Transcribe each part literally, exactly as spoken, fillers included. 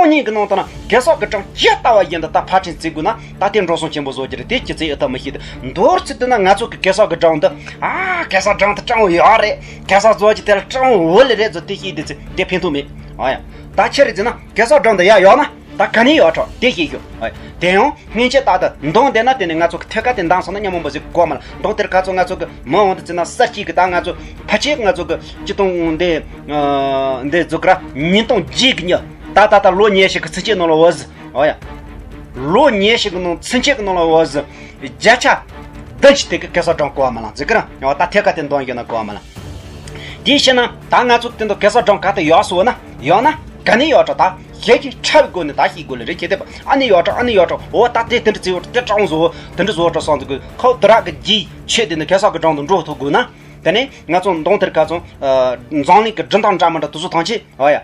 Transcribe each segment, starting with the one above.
གཉིས་ཀྱི་ནང་དུ་ན་གེ་སར་གྱི་གྲངས་ཇི་ལྟ་བ་བཞིན་དུ་ད་ཕར་ཕྱིན་བརྩི་དགོས་ན། ད་དེ་འགྲོ་སོང་ཆེན་པོ་བཟོ་རྒྱུ་རེད། དེ་ཅི་ཚེ་ཨེ་ཐབས་མི་ཤེས་ཏེ། མདོར་ཚིག་དུ་ན་ང་ཚོ་གི་གེ་སར་གྱི་གྲངས་འདི། ཨ། གེ་སར་གྲངས་དེ་སྤྲང་བོ་ཡོད་རེད། གེ་སར་བཟོ་རྒྱུ་དེ་ལ་སྤྲང་བོ་ལས་རེད་བཟོ་དེ་ཤེས་དེ་ཚེ་དེ་ཕན་ཐོགས་མེད། ཨ་ཡ། ད་ཆི་རེད་ཟེར་ན་གེ་སར་གྲངས་འདི་ཡ་ཡོད་ན། ད་ག་ནས་ཡོད་གྲོགས་དེ་ཤེས་རྒྱུ། ཨ། དེ་ཡང་སྔན་ཆད་ད་ལྟ་འདོན་བསྡད་ན་དེ་ནས་ང་ཚོ་གི་ཐད་ཀ་དེ་འདང་སོང་ན་སྙམ་མོ་འབོ་ཟིག་གོ་མ་ལ། མདོ་དེར་ཁ་ཚོ་ང་ཚོ་གི་མི་འོང་དུ་བརྩིས་ན་ས་གཅིག་གི་ད་ང་ཚོ་ཕལ་ཆེར་ང་ཚོ་གི་སྤྱི་སྟོང་འདི་འདི་རྫོགས་ར་ཉིས་སྟོང་བརྒྱད་གི་ཉི་ད་ད་ད་ལོ་ཉི་ཤུ་གི་ཚུན་ཆད་ནང་ལ་བོ་ཟི། ཨོ་ཡ། ལོ་ཉི་ཤུ་གི་ནང་ཚུན་ཆད་གི་ནང་ལ་བོ་ཟི། བརྒྱ་ཆ་བདུན་ཅུ་དེ་གི་གེ་སར་གྲངས་གོ་བ་མ་ལ་འཛི་གི་ར། ཨོ་ད་ཐད་ཀ་དེ་འདོན་ཡོད་ན་གོ་བ་མ་ལ། དེའི་ཕྱིར་ན་ད་ང་ཚོ་དེ་འདུག་གེ་སར་གྲངས་ག་དེ་ཡོད་སོ་ན་ཡོད་ན་ག་ནས་ཡོད་གྲོགས་ད་ཤེས་ཀྱི་ཁྲ་བའི་སྒོ་ནས་ད་ཤེས་དགོས་ལེ་རེད། ཁྱེད་དེ་ཨ་ནི་ཡོད་གྲོགས་ཨ་ནི་ཡོད་གྲོགས། ཨོ་ད་དེ་དེ་འདྲ་བརྩི་བ་དེ་གྲངས་བཟོ་དེ་འདྲ་བཟོ་གྲོགས་སོང་ཚུལ་གི་ཁོ་དུ་རག་གི་རྗེས་ཆོད་དེ་ནི་གེ་སར་གི་གྲངས་དུ་འགྲོ་ཐུབ་དགོས་ན། དེ་ནས་ང་ཚོ་མདོང་དེར་ཁ་ཚོ་འཛམ་གླིང་གི་སྒྲུང་དང་འདྲ་མི་འདྲ་དུ་སུ་ཐང་ཆེ། ཨོ་ཡ།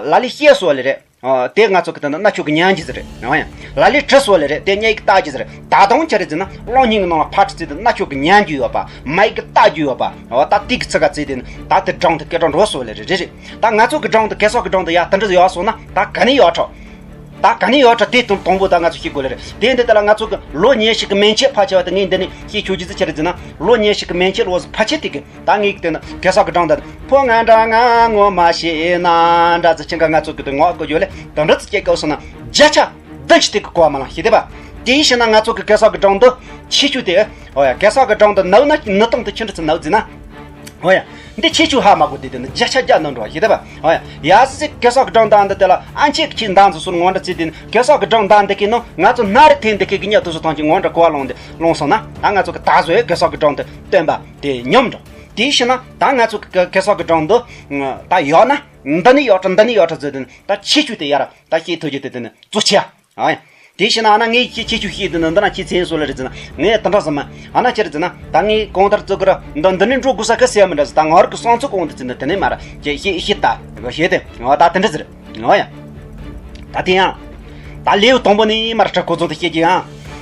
ལ་ལས་ཤེས་སོ་ལེ་རེད། དེ་ང་ཚོ་གི་དེ་ནི་གནའ་ཆོས་ཀྱི་ཉན་རྒྱུ་ཟེར་རེད། ཡང་ཡང་ལ་ལས་བྲི་སོ་ལེ་རེད། དེ་སྙད་ཀྱི་ལྟ་རྒྱུ་ཟེར་རེད། ད་དུང་ཅི་རེད་ཟེར་ན་གློག་བརྙན་གྱི་ནང་ལ་ཕར་བྲིས་ཚེ་དེ་གནའ་ཆོས་ཀྱི་ཉན་རྒྱུ་ཡོད་པ། མ་ཡིག་གི་ལྟ་རྒྱུ་ཡོད་པ། འོ་ད་དེ་གི་ཚིག་ག་ཚིག་དེ་ནི་ད་དེ་སྒྲུང་དེ་སྐད་གྲགས་འགྲོ་སོ་ལེ་རེད། རེད་རེད། ད་ང་ཚོ་གི་སྒྲུང་དེ་གེ་སར་གི་སྒྲུང་དེ་ཡ་དེ་འདྲ་ཡོད་སོང་ན་ད་ག་ནས་ཡོད་གྲོགས། ད་ག་ནས་ཡོད་གྲོགས་དེ་དང་དང་པོ་ད་ང་ཚོ་ཤེས་དགོས་ལེ་རེད། དེ་འདི་དེ་ལ་ང་ཚོ་གི་ལོ་ཉི་ཤུ་གི་མན་ཆད་ཕལ་ཆེ་བ་དེ་ངས་འདི་ནས་ཤེས་ཆོག་རྒྱུ་ཟེར་ཅི་རེད་ཟེར་ན་ལོ་ཉི་ཤུ་གི་མན་ཆད་ལོ་ཕལ་ཆེར་དེ་གི་ད་ངས་དེ་ནི་གེ་སར་གི་སྒྲུང་དང་ཕོ་ང་འདྲ་ང་ངོ་མ་ཤེས་ན་འདྲ་ཚེ་ཆེན་ཁ་ང་ཚོ་གི་དེ་ངོ་གི་ཡོད་ལེ་དེ་འདྲ་ཚེ་སྐྱེ་སྐབས་སོང་ན་བརྒྱ་ཆ་བདུན་ཅུ་དེ་གི་གོ་བ་མ་ལང་ཤེས་དེ་པ། དེའི་ཕྱིར་ན་ང་ཚོ་གི་གེ་སར་གི་སྒྲུང་འདི་ཆེ་ཆུ་དེ། ཨོ་ཡ། གེ་སར་གི་སྒྲུང་འདི་ནག་ན་ནི་སྟེང་དུ་ཁྱི་འདྲ་ཚེ་ནག་ཟིན་ན། ཨོ་ཡ། འདི་ཆེ་ཆུ་ཧ་མ་གོ་དེ་དེ་ནི་བརྒྱ་ཆ་བརྒྱ་ནང་འགྲོ་ཤེས་དེ་པ། ཨོ་ཡ། ཡ་སི་གེ་སར་གི་སྒྲུང་འདི་འདི་དེ་ལ་ཨན་ཆེ་གི་ཁྱི་འདང་ཚོ་སོར་ངོ་འདྲ་ཚེ་དེ་ནི་གེ་སར་གི་སྒྲུང་འདི་འདི་གི་ནང་ང་ཚོ་ན་རེ་ཐེན་འདི་གི་གི་ཉག་དུ་སོ་ཐང་ཅིག་ངོ་འདྲ་གོ་བ་ལོང་དེ་ལོང་སོང་ན་ད་ང་ཚོ་གི་ད་བཟོ་ཡ་གེ་སར་གི་སྒྲུང་དེ་སྟོན་པ་དེ་ཉམས་འགྲོ། དེའི་ཕྱིར་ན་ད་ང་ཚོ་གི་གེ་སར་གི་སྒྲུང་འདི་ད་ཡོད་ན། འདི་ནི་ཡོད་གྲ་འདི་ནི་ཡོད་གྲ་ཟེར་དུས་ད་ཁྱི་ཆུ་དེ་ཡར་ད་ཤེས་ཐུབ་རྒྱུ་དེ་དེ་ནི་གཙོ་ཆེ། ཨ་ཡ། དེ་བྱས་ན་ཨ་ན་ངས་ཁྱི་ཁྱི་ཆུ་ཤེས་དུས་ནི་འདི་ན་ཁྱི་ཚན་སོ་ལ་རེད་ཟེར་ན་ངས་དེ་འདྲ་ཟེར་མ་ཨ་ན་ཁྱེད་རེད་ཟེར་ན་ད་ངས་གང་ལྟར་བརྩི་གི་ར་འདི་འདི་ནི་འགྲོ་དགོས་ས་གི་ཟེར་མི་འདྲ་ཟེར། ད་ང་རང་གི་སང་ཚོ་གང་དུ་ཟེར་ན་དེ་ནི་མ་ར་ཁྱི་ཤེས་ཤེས་ད་གོ་ཤེས་དེ་ང་ད་དེ་འདྲ་ཟེར། ཨ་ཡ། ད་དེ་ཡང་ད་ལེའུ་དང་པོ་ནས་མར་བྲག་ཁུག་ཙོང་དུ་ཤེས་ཀྱི་ཡང་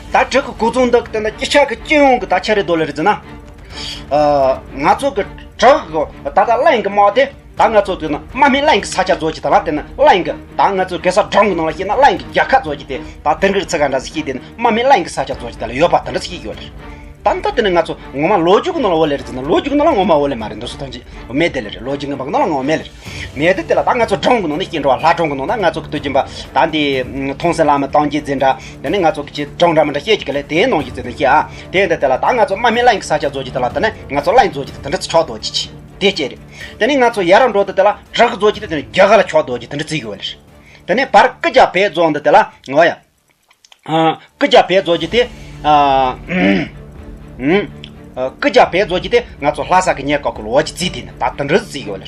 ད་བྲག་གི་ཁུག་ཙོང་འདི་དེ་ནི་ཅི་ཆ་གི་སྤྱི་ཡོངས་གི་ད་ཆ་རེད་དོ་ལ་རེད་ཟེར་ན། ཨ། ང་ཚོ་གི་བྲག་གི་ད་ལྟ་གླིང་གི་དམག་དེ། ད་ང་ཚོ་དེ་ནི་དམག་མི་གླིང་གི་ས་ཆ་བཟོ་གི་ད་ལ་དེ་ནི་གླིང་གི་ད་ང་ཚོ་གེ་སར་སྒྲུང་གི་ནང་ལ་བཤད་ན་གླིང་གི་རྒྱལ་ཁབ་བཟོ་གི་དེ་ད་དེང་གི་ཚིག་ག་འདྲ་ཟིག་བཤད་དེ་ནི་དམག་མི་གླིང་གི་ས་ཆ་བཟོ་གི་ད་ལ་ཡོད་པ་དེ་འདྲ་ཟིག་ཡོད་རེད། ད་ལྟ་དེ་ནི་ང་ཚོ་ངོ་མ་ལོ་རྒྱུས་གི་ནང་ལ་འོ་ལེ་རེད་ཟེར་ན་ལོ་རྒྱུས་གི་ནང་ལ་ངོ་མ་འོ་ལེ་མ་རེད། འདི་སུ་ཐམས་ཅད་མེད་དེ་ལེ་རེད། ལོ་རྒྱུས་གི་བག་ནང་ལ་ངོ་མ་མེད་ལེ་རེད། མེད་དེ་དེ་ལ་ད་ང་ཚོ་སྒྲུང་གི་ནང་ནས་བཤད་འགྲོ་བ་ལྷ་སྒྲུང་གི་ནང་ན་ང་ཚོ་གི་དུས་རྒྱུན་པ་ད་འདི་མཐོང་སེམས་བླ་མ་བཏང་རྒྱུ་འཛིན་གྲྭ་དེ་ནི་ང་ཚོ་གི་ཅི་སྒྲུང་འདྲ་མི་འདྲ་བཤད་ཀྱི་གི་ལེ་དེའི་ནང་གི་ཟེར་ནི་བཤད་ཨ། དེ་འདི་དེ་ལ་ད་ང་ཚོ་དམག་མི་གླིང་གི་ས་ཆ་བཟོ་གི་དེ་ལ་དེ་ནི་ང་ཚོ་གླིང་བཟོ་གི་དེ་འདྲ་ཚོ་ཆོག་དོ་གི་ཆི། དེ་སྐྱེ་རེད། དེ་ནས་ང་ཚོ་ཡར་འགྲོ་དུས་དེ་ལ་བྲག་བཟོ་གི་དེ་དེ་ནི་རྒྱ་གར་ལ་ཆོག་དོ་གི་དེ་འདྲ་བརྩི་གི་ཡོད་ལེ། དེ་ནས་བར་སྐུ་རྒྱ་བལ་རྫོང་འདི་དེ་ལ་ངོ་ཡ། ཨ། སྐུ་རྒྱ་བལ་རྫོང་གི་དེ། ཨ། ཨུམ། ཨ། སྐུ་རྒྱ་བལ་རྫོང་གི་དེ་ང་ཚོ་ལྷ་ས་གི་ཉེ་ཀ་ཁུལ་འོ་ཅི་བརྩིས་དེ་ནི་ད་དེ་འདྲ་བརྩི་གི་ཡོད་ལེ།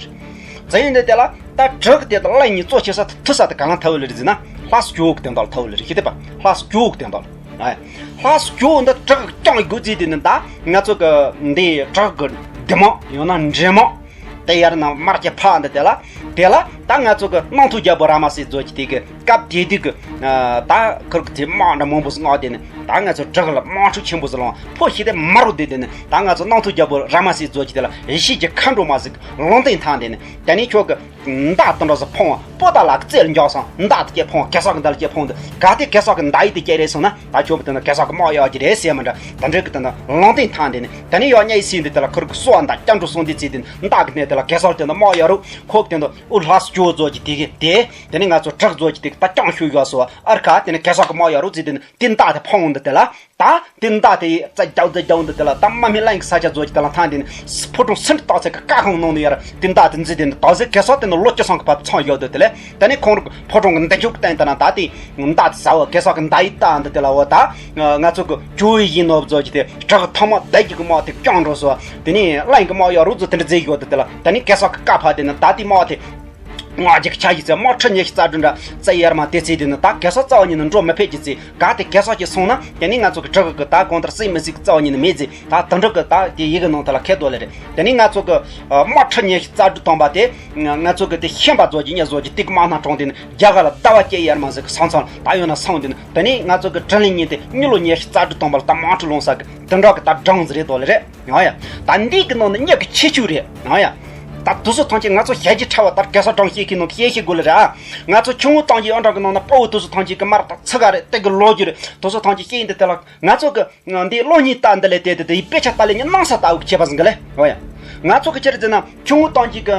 བརྩི་ཡོད་འདི་དེ་ལ་ད་བྲག་དེ་དང་གླིང་གཉིས་གཙོ་ཆེ་ས་དེ་ཐུ་ས་དེ་ག་ལ་ཐ་བོ་ལེ་རེད་ཟེར་ན་ལྷ་ས་ཇོ་བོ་གི་དེ་འདྲ་ལ་ཐ་བོ་ལེ་རེད། ཤེས་དེ་པ་ལྷ་ས་ཇོ་བོ་གི་དེ་འདྲ་ལ། ལྷ་སྐྱོ་འདི་བྲག་རྐྱང་དགུ་རྩིས་དེ་ནི་ད་ང་ཚོ་གི་འདི་བྲག་གི་འདི་མོ་ཡང་ན་འདྲེ་མོ་དེ་ཡར་ན་དམར་གྱི་ཕག་འདི་དེ་ལ་དེ་ལ་ད་ང་ཚོ་གི་གནམ་ཐོག་རྒྱལ་པོ་ར་མ་སེ་རྫོགས་ཀྱི་དེ་གི་སྐབས་དེ་དུས་གི་ད་ཁུར་གི་དེ་དམག་འདྲ་མང་པོ་སོང་ཨ། དེ་ནི་ད་ང་ཚོ་བྲག་ལ་དམག་འཁྲུག་ཆེན་པོ་ཟིག་ལངས་ཕོ་ཤི་དེ་མ་རུ་དེ་དེ་ནི་ད་ང་ཚོ་གནམ་ཐོག་རྒྱལ་པོ་ར་མ་སེ་རྫོགས་ཀྱི་དེ་ལ་ཡེ་ཤེས་ཀྱི་མཁའ་འགྲོ་མ་ཟིག་ལུང་བསྟན་ཐང་དེ་ནི་དེ་ནི་ཁྱོད་གི་མདའ་དེ་འདྲ་ཟིག་འཕང་བ་པོ་ཏ་ལ་རྩེ་ལ་འཇོག་སོང་། མདའ་དེ་སྐྱེ་འཕང་གེ་སར་གི་མདའ་ལ་སྐྱེ་འཕང་དུ་ག་དེ་གེ་སར་གི་མདའ་ཡིག་དེ་སྐྱེ་རེད་སོང་ན་ད་ཁྱོད་དེ་ནི་གེ་སར་གི་དམག་ཡག་གི་རེད་ཟེར་མི་འདྲ། དེ་འདྲའི་གི་དེ་ནི་ལུང་བསྟན་ཐང་དེ་ནི་དེ་ནི་ཡག་ཉེ་ཡི་སྲིད་འདི་དེ་ལ་ཁུར་གི་སོ་བ་མདའ་སྐྱབས་འགྲོ་སོང་དེ་ཚེ་དེ་ནི་མདའ་གི་སྣེ་དེ་ལ་གེ་སར་དེ་ནི་དམག་ཡག་རུ་ཁོག་དེ་ནི་ཨུ་ལྷ་སྐྱོ་རྫོགས་ཀྱི་དེ་གི་དེ་དེ་ནི་ང་ཚོ་བྲག་རྫོགས་ཀྱི་དེ་གི་ད་སྐྱང་ཤོས་ཡག་སོ་ཨར་ཁ་དེ་ནི་གེ་སར་གི་དམག་ཡག་རུ་ཚེ་དེ་ནི་དེ་མདའ་དེ་འཕང་འོང་འདི་དེ་ལ། ད་དེ་མདའ་དེ་རྩ་རྒྱག་རྩ་རྒྱག་འདི་དེ་ལ་ད་དམག་མི་གླིང་གི་ས་ཆ་རྫོགས་ཀྱི་དེ་ལ་ཐང་དེ་ནི་ཕོ་བྲང་སུམ་ཁྲི་སྟག་ཚང་གི་བཀའ་ཁང་ནང་ནས་ཡར་དེ་མདའ་དེ་འཛིན་དེ་ནི་ད་གཟོད་གེ་སར་དེ་ནི་ལོ་བཅུ་སོང་གི་བར་ཚང་ཡོད་འདི་དེ་ལས་དེ་ནི་ཁོང་རང་གི་ཕོ་བྲང་གི་མདུན་ཅོག་གི་སྟེང་དེ་ན་ད་དེ་མདའ་དེ་ཟ་བ་གེ་སར་གི་མདའ་ཡིག་ད་འདི་དེ་ལ་འོ་ད་ང་ཚོ་གི་ཇོ་བོའི་ཡིན་ནོ་རྫོགས་ཀྱི་དེ་བྲག་གི་ཐང་མ་བདག་གི་དམག་དེ་བསྐྱངས་འགྲོ་སོ། དེ་ནི་གླིང་གི་དམག་ཡག་རུ་ཚོ་དེ་འདྲ་མཛད་ཡོད་འདི་དེ་ལ་དེ་ནི་གེ་སར་གི་བཀའ་ཕབ་དེ་ནི་ད་དེ་དམག་དེ། ང་ཅིག་ཆ་ཡི་ཚེ་དམག་ཁྲི་ཉི་ཤུ་རྩ་དྲུག་འདྲ་རྩ་ཡར་མ་དེ་ཚེ་དེ་ནི་ད་གེ་སར་རྩ་བ་ཉིད་ནས་འགྲོ་མི་ཕེད་ཀྱི་ཚེ་ག་དེ་གེ་སར་གྱིས་སོང་ན་དེ་ནི་ང་ཚོ་གི་བྲག་གི་ད་གང་ལྟར་སྲིད་མི་སྲིད་ཀྱི་རྩ་བ་ཉིད་ནས་མེད་ཚེ་ད་དེ་འགྲོ་གི་ད་དེ་ཡི་གི་ནང་དེ་ལ་ཁེ་དོ་ལེ་རེད། དེ་ནི་ང་ཚོ་གི་དམག་ཁྲི་ཉི་ཤུ་རྩ་དྲུག་ཐམ་པ་དེ་ང་ཚོ་གི་དེ་ཤན་པ་རྫོགས་ཀྱི་ཉ་རྫོགས་ཀྱི་དེ་གི་དམག་སྣ་དྲངས་དེ་ནི་རྒྱ་གར་ལ་ཟླ་བ་བརྒྱད་ཡར་མ་ཟིག་གི་སང་ཚང་ད་ཡོད་ན་སང་དེ་ནི་དེ་ནི་ང་ཚོ་གི་དྲིན་ལན་ཉིན་དེ་མི་ལོ་ཉི་ཤུ་རྩ་དྲུག་ཐམ་པ་ལ་ད་དམག་ཁྲི་ལོང་ས་གི་དེ་འདྲ་གི་ད་སྒྲུང་ཟིག་རེད་དོ་ལེ་རེད། ཨ་ཡ། ད་འདི་གི་ནང་ནས་གཉིས་ཀྱི་ཁྱད་ཆོས་རེད། ཨ་ཡ། ད་དུ་སུ་ཐང་ཆེ་ང་ཚོ་ཞལ་གྱི་ཁྲ་བ་ལྟར་གེ་སར་སྦྲང་ཤེས་ཀྱི་ནང་ཤེས་ཤེས་དགོས་ལ་ར། ང་ཚོ་ཆུང་ངུ་སྟོང་གི་ཨང་གྲངས་ཀྱི་ནང་ན་དཔའ་བོ་དུ་སུ་ཐང་ཆེ་གི་མར་ད་ཚི་ག་རེད་དེ་གི་ལོ་རྒྱུས་རེད། དུ་སུ་ཐང་ཆེ་ཤེས་ཡིན་དེ་དེ་ལ་ང་ཚོ་གི་འདི་གློག་བརྙན་ལྟ་འདི་ལས་དེ་དེ་དེ་ཡི་དཔེ་ཆ་ལྟ་ལས་ཉི་སྣང་ས་ལྟ་བུ་ཁྱེད་པ་ཟིན་གི་ལེ། ཨོ་ཡ། ང་ཚོ་གི་ཆི་རེད་ཟེར་ན་ཆུང་ངུ་སྟོང་གི་གི་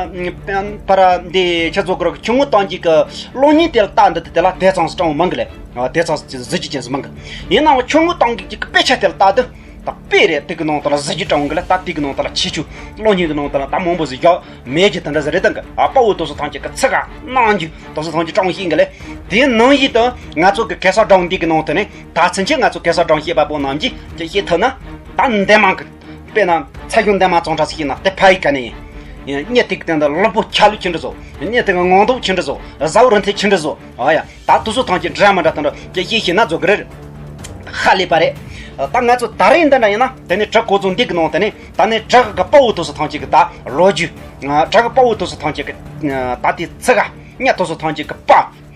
པར་འདི་ཁྱེད་ཚོ་གི་ཆུང་ངུ་སྟོང་གི་གི་གློག་བརྙན་དེ་ལ་ལྟ་འདི་དེ་དེ་ལ་དེ་ཚང་སི་སྤྲང་བོ་མང་གི་ལེ། ཨ་དེ་ཚང་སི་གཟི་བརྗིད་ཅན་སི་མང་གི། ཡིན་ནའང་ཆུང་ངུ་སྟོང་གི་གི་དཔེ་ཆ་དེ་ལ་ལྟ་འདི། ད་དཔེ་རེད། དེ་གི་ནང་དུ་ལ་གཟི་བརྗིད་སྤྲང་བོ་གི་ལ་ད་དེ་གི་ནང་དུ་ལ་ཆེ་ཆུ་གློག་བརྙན་གི་ནང་དུ་ལ་ད་མང་པོ་ཟིག་ཡོད་མེད་ཀྱི་དེ་འདྲ་ཟིག་རེད་དང་གི། ཨ་དཔའ་བོ་དུ་སུ་ཐང་ཆེ་གི་ཚི་ག་གནང་རྒྱུ་དུ་སུ་ཐང་ཆེ་སྤྲང་བོ་ཤེས་གི་ལེ། དེའི་ནང་བཞིན་དུ་ང་ཚོ་གི་གེ་སར་སྦྲང་འདི་གི་ནང་དུ་ནི་ད་ཚུན་ཆད་ང་ཚོ་གེ་སར་སྦྲང་ཤེས་པ་པོ་རྣམས་ཀྱིས་ཀྱི་ཤེས་ཐུབ་ན་ད་འདན་མ་གི་དཔེར་ན་ཚ་ཞུང་འདན་མ་ཙོང་ཁྲ་ཟིག་ཤེས་ན་དེ་ཕ་ཡི་ག་ནས་ཡིན། གཉེར་ཐིག་སྟེང་དུ་ལུས་པོ་ཆ་ལུགས་ཅི་འདྲ་བཟོ། གཉེར་ཐིག་ངང་དུ་ཅི་འདྲ་བཟོ། ཟ་བོ་རིན་ཐེ་ཅི་འདྲ་བཟོ། ཨ་ཡ། ད་དུ་སུ་ཐང་ཆེ་འདྲ་མི་འདྲ་དང་འདྲ་ཀྱི་ཤེས་ཤེས་ན་བཟོ་གི་རེད། ཧ་ལས་པ་རེད། ད་ང་ཚོ་ད་རིང་འདི་འདྲ་ཡིན་ན་དེ་ནས་བྲག་ཀོ་ཚོ་འདི་གི་ནང་དེ་ནས་ད་ནས་བྲག་གི་དཔའ་བོ་དུ་སུ་ཐང་ཆེ་གི་ད་ལོ་རྒྱུས། བྲག་གི་དཔའ་བོ་དུ་སུ་ཐང་ཆེ་གི་ད་དེ་ཚི་ག་གཉེར་དུ་སུ་ཐང་ཆེ་གི་པ་